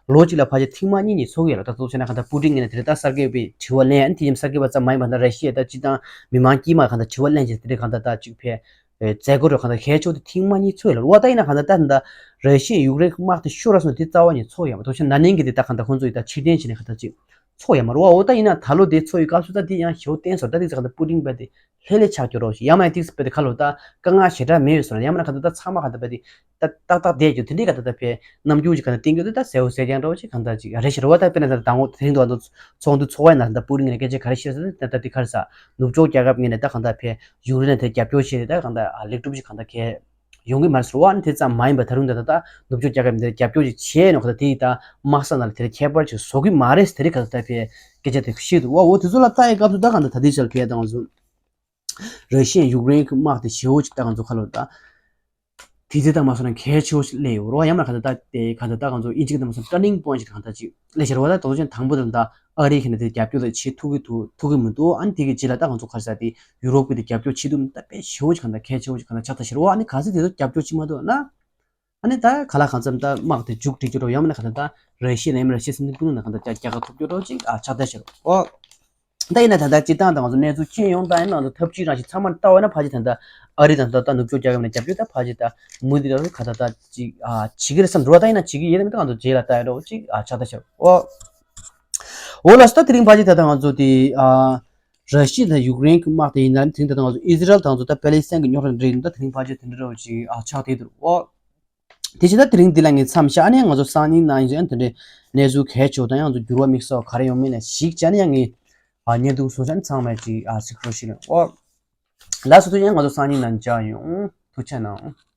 ལོ་གཅིག་ལ་ཕལ་ཆེར་ཐེངས་མ་གཉིས་གཉིས་ཚོགས་ཀྱི་རེད། ད་ཚོགས་ཟེར་ན་གང་ད་པུ་ཏིན་ངོས་ནས་དེ་རེད། ད་སར་གེ་བི་དྲི་བ་ལེན། ཨ་ནི་དེ་ཡང་སར་གེ་བི་ཙམ་མ་ཡིན་པ་ད་ར་ཤི་ཡའི་ད་སྤྱིར་བཏང་མི་མང་དཀྱུས་མ་གང་ད་དྲི་བ་ལེན་བྱས་དེ་རེད། གང་ད་ད་ཅིག་ཕེ་མཛད་སྒོ་རུ་གང་ལྟར་གལ་ཆེ་བོ་དེ་ཐེངས་མ་གཉིས་ཚོགས་ཡོད་ལ། འོ་ད་ཡིན་ན་གང་ལྟར་ད་ད་ར་ཤི་ཡ་ཡུཀ་རེན་གྱི་དམག་དེ་ཤོར་ར་སོང་དེ་རྩ་བ་ནས་ཚོགས་ཡོད་མ་གཏོགས་ཕྱིར་ན་ནིང་གི་དེ་ད་གང་ལྟར་ཁོང་ཚོ་ཡི་ད་ཕྱིར་འཐེན་བྱས་ནས་གང་ལྟར་ཅིག་ཚོགས་ཡོད་མ་རེད་བ། འོ་ད་ཡིན་ན་ད་ལོ་དེ་ཚོགས་ཡི་སྐབས་སུ་ད་དེ་ཡང་ཞེ་པོ་བརྟན་སོང་། ད་དེ་ཚོ་གང་ལྟར་པུ་ཏིན་པ་དེ་ལྷོད་ལྷོད་ཆགས་ཀྱི་རོགས་ཞིག་ཡང་མ་ཡང་ཏིག་ཙམ་དཔེ་དེ་ཁ་ལོ་ད་དཀའ་ངལ་ཞེ་དྲག་མེད་ཡོད་སོང་ལ། ཡང་མ་ན་གང་ལྟར་ད་ཚང་མ་གང་ལྟར་དཔེ་དེ་ད་ཏག་ཏག་བསྡད་རྒྱུ་དེ་འདྲའི་གང་ལྟར་ད་དཔེ་རྣམ་འགྱུར་ཅིག་གང་ལྟར་བསྟན་རྒྱུ་དེ་ད་གསལ་བོ་གསལ་རྐྱང་འདྲ་བོ་ཅིག་གང་ལྟར་ཅིག་རེད་ཤག་རེད་བ། ད་དཔེར་ན་ད་དང་པོ་དེ་རིང་དུ་ཚོགས་འདུ་ཚོགས་པའི་ནང་ད་པུ་ཏིན་ངས་སྐད་ཆ་ག་རེ་བཤད་ཟེར་ན། ད་ད་དེ་ག་རེ་ཟ་ནུབ་ཕྱོགས་རྒྱལ་ཁབ་ངོས་ནས་ད་གང་ལྟར་དཔེ་ཡུཀ་རེན་ལ་དེ་རྒྱབ་སྐྱོར་བྱས་ཏེ་ད་གང་ལྟར་ལེགས་གྲུབ་ཅིག་གང་ལྟར་གས་ཡོང་གི་མ་རེད་ཟེར་བ། ཨ་ནི་དེ་ཙམ་མ་ཡིན་པར་ད་རུང་ད་ད་ད་ནུབ་ཕྱོགས་རྒྱལ་ཁབ་འདིར་རྒྱབ་སྐྱོར་ཅིག་བྱས་ནོ་ག་ད་དེ་ཡི་ད་དམག་ས་ནང་ལ་དེར་ཁྱད་པར་ཅིག་བཟོ་གི་མ་རེད་ཟེར་དེ་ག་ད་ད་ཕེ་སྐད་ཆ་དེ་བཤད་འདུག་བ། འོ་དེ་ཚོ་ལ་ལྟ་ཡི་སྐབས་སུ་ད་ག་ད་ད་དེ་ཆར་ཕེ་ད་ང་ཚོ་ར་ཤི་ཡ་ཡུཀ་རེན་གྱི་དམག་དེ་ཞེ་པོ་ཅིག་ད་ང་ཚོ་ཁ་ལོ་ད་ དེ་ཚོ་ད་མ་སོང་ན་གལ་ཆེ་བོ་ཞིག་སླེབས་ཡོད་རེད་བ། ཡང་མིན་ན་གང་ལྟར་ད་དེ་གང་ལྟར་ད་ང་ཚོ་དབྱིན་ཇི་སྐད་ད་མ་སོང་turning point ཞིག་གང་ལྟར་ཅིག་སླེབས་ཤག་རེད་བ། ད་དོ་ཅན་དང་པོ་དེ་ད་ཨ་རི་གི་ནས་དེ་རྒྱབ་སྐྱོར་ད་བྱེད་ཐུབ་ཀྱི་འདུག་ཐུབ་ཀྱི་མི་འདུག་ཨ་ནི་དེ་གི་རྗེས་ལ་ད་ང་ཚོ་ག་རེ་ཟེར་དེ་ཡུ་རོབ་ཀྱི་དེ་རྒྱབ་སྐྱོར་བྱེད་ཐུབ་ད་དཔེ་ཞེ་བོ་ཞིག་གང་ལྟར་གལ་ཆེ་བོ་ཞིག་གང་ལྟར་ཆགས་ད་ཤག་རེད་བ། ཨ་ནི་གལ་སྲིད་དེ་ཚོ་རྒྱབ་སྐྱོར་བྱེད་མ་ཐུབ་ན། ཨ་ནི་ད་ག་ལ་གང་འཚམ་ད་དམག་དེ་མཇུག་སྒྲིལ་རྒྱུ་རེད་བ། ཡང་མིན་ན་གང་ལྟར་ད་ར་ཤི་ཡ་ནས་ཡང་མིན་ན་ར་ཤི་ཡ་སྲིད་འཛིན་པུ་ཏིན་ནས་གང་ལྟར་རྒྱ་རྒྱལ་ཁ་ཐོབ་རྒྱུ་རེད་བ་ཅིག་ཨ་ཆགས་ད་ཤག་རེད་བ། ད་ཡིན་ན་ད་ལྟ་སྤྱིར་བཏང་ད་ང་ཚོ་གནས་ཚུལ་མཁྱེན་ཡོང་ད་ཡིན་ན་ང་ཚོ་ཐབས་ཇུས་རང་བཞིན་ཚང་མ་ལྟ་བ་ན་ཕལ་ཆེར་ད་ལྟ་ཨ་རི་དང་ད་ལྟ་ནུབ་ཕྱོགས་རྒྱལ་ཁབ་ནས་རྒྱབ་སྐྱོར་ད་ཕལ་ཆེར་ད་མུ་མཐུད་ད་ག་ད་ད་ཅིག་ཨ་བྱེད་ཀྱི་རེད་བསམ་འགྲོ་བ། ད་ཡིན་ན་བྱེད་ཀྱི་ཡོད་ད་མི་ད་ང་ཚོ་རྗེས་ལ་ལྟ་ཡ་འགྲོ་ཅིག་ཨ་ཆགས་ད་ཤག་ཨོ། ཨོ་ལགས་སོ། ད་དེ་རིང་ཕལ་ཆེར་ད་ལྟ་ང་ཚོ་དེ་ཨ་ར་ཤི་ཡ་དང་ཡུཀ་རེན་གྱི་དམག་དེ་ཡིན་ན་དེ་རིང་ད་ལྟ་ང་ཚོ་ཨི་ཟི་རལ་དང་ང་ཚོ་ད་པེ་ལི་སི་ཐན་གྱི་རྙོག་དྲ་འདྲ་ཡིན་ད་དེ་རིང་ཕལ་ཆེར་དེ་འདྲ་འདྲ་བོ་ཅིག་ཨ་ཆགས་བསྡད་འདུག་ཨོ། དེ་བཞིན་ད་དེ་རིང་འདི་ལ་ངས་མཚམས་བཞག་ཨ་ནི་ང་ཚོ་སང་ཉིན་ནང་ཡིན་ཙང་དེ་འདྲའི་གནས་ཚུལ་གལ་ཆེ་བོ་དང་ཡང་ང་ཚོ་འགྱུར་བ་དམིགས་བསལ་ག་རེ་ཡོང་མིན་ལ་གཞིགས་བྱས་ནས་ཡང་ངས་ཨ་བརྙན་ཐུང་བཟོ་བྱས་ནས་ཚང་མས་ཅིག་ཨ་གཟིགས་རོགས་ཞུ་ལེ། ཨོ། ལགས་སོ། དེ་ཡང་ང་ཚོ་སང་ཉིན་ནང་མཇལ་ཡོང་། ཐུགས་རྗེ་གནང་།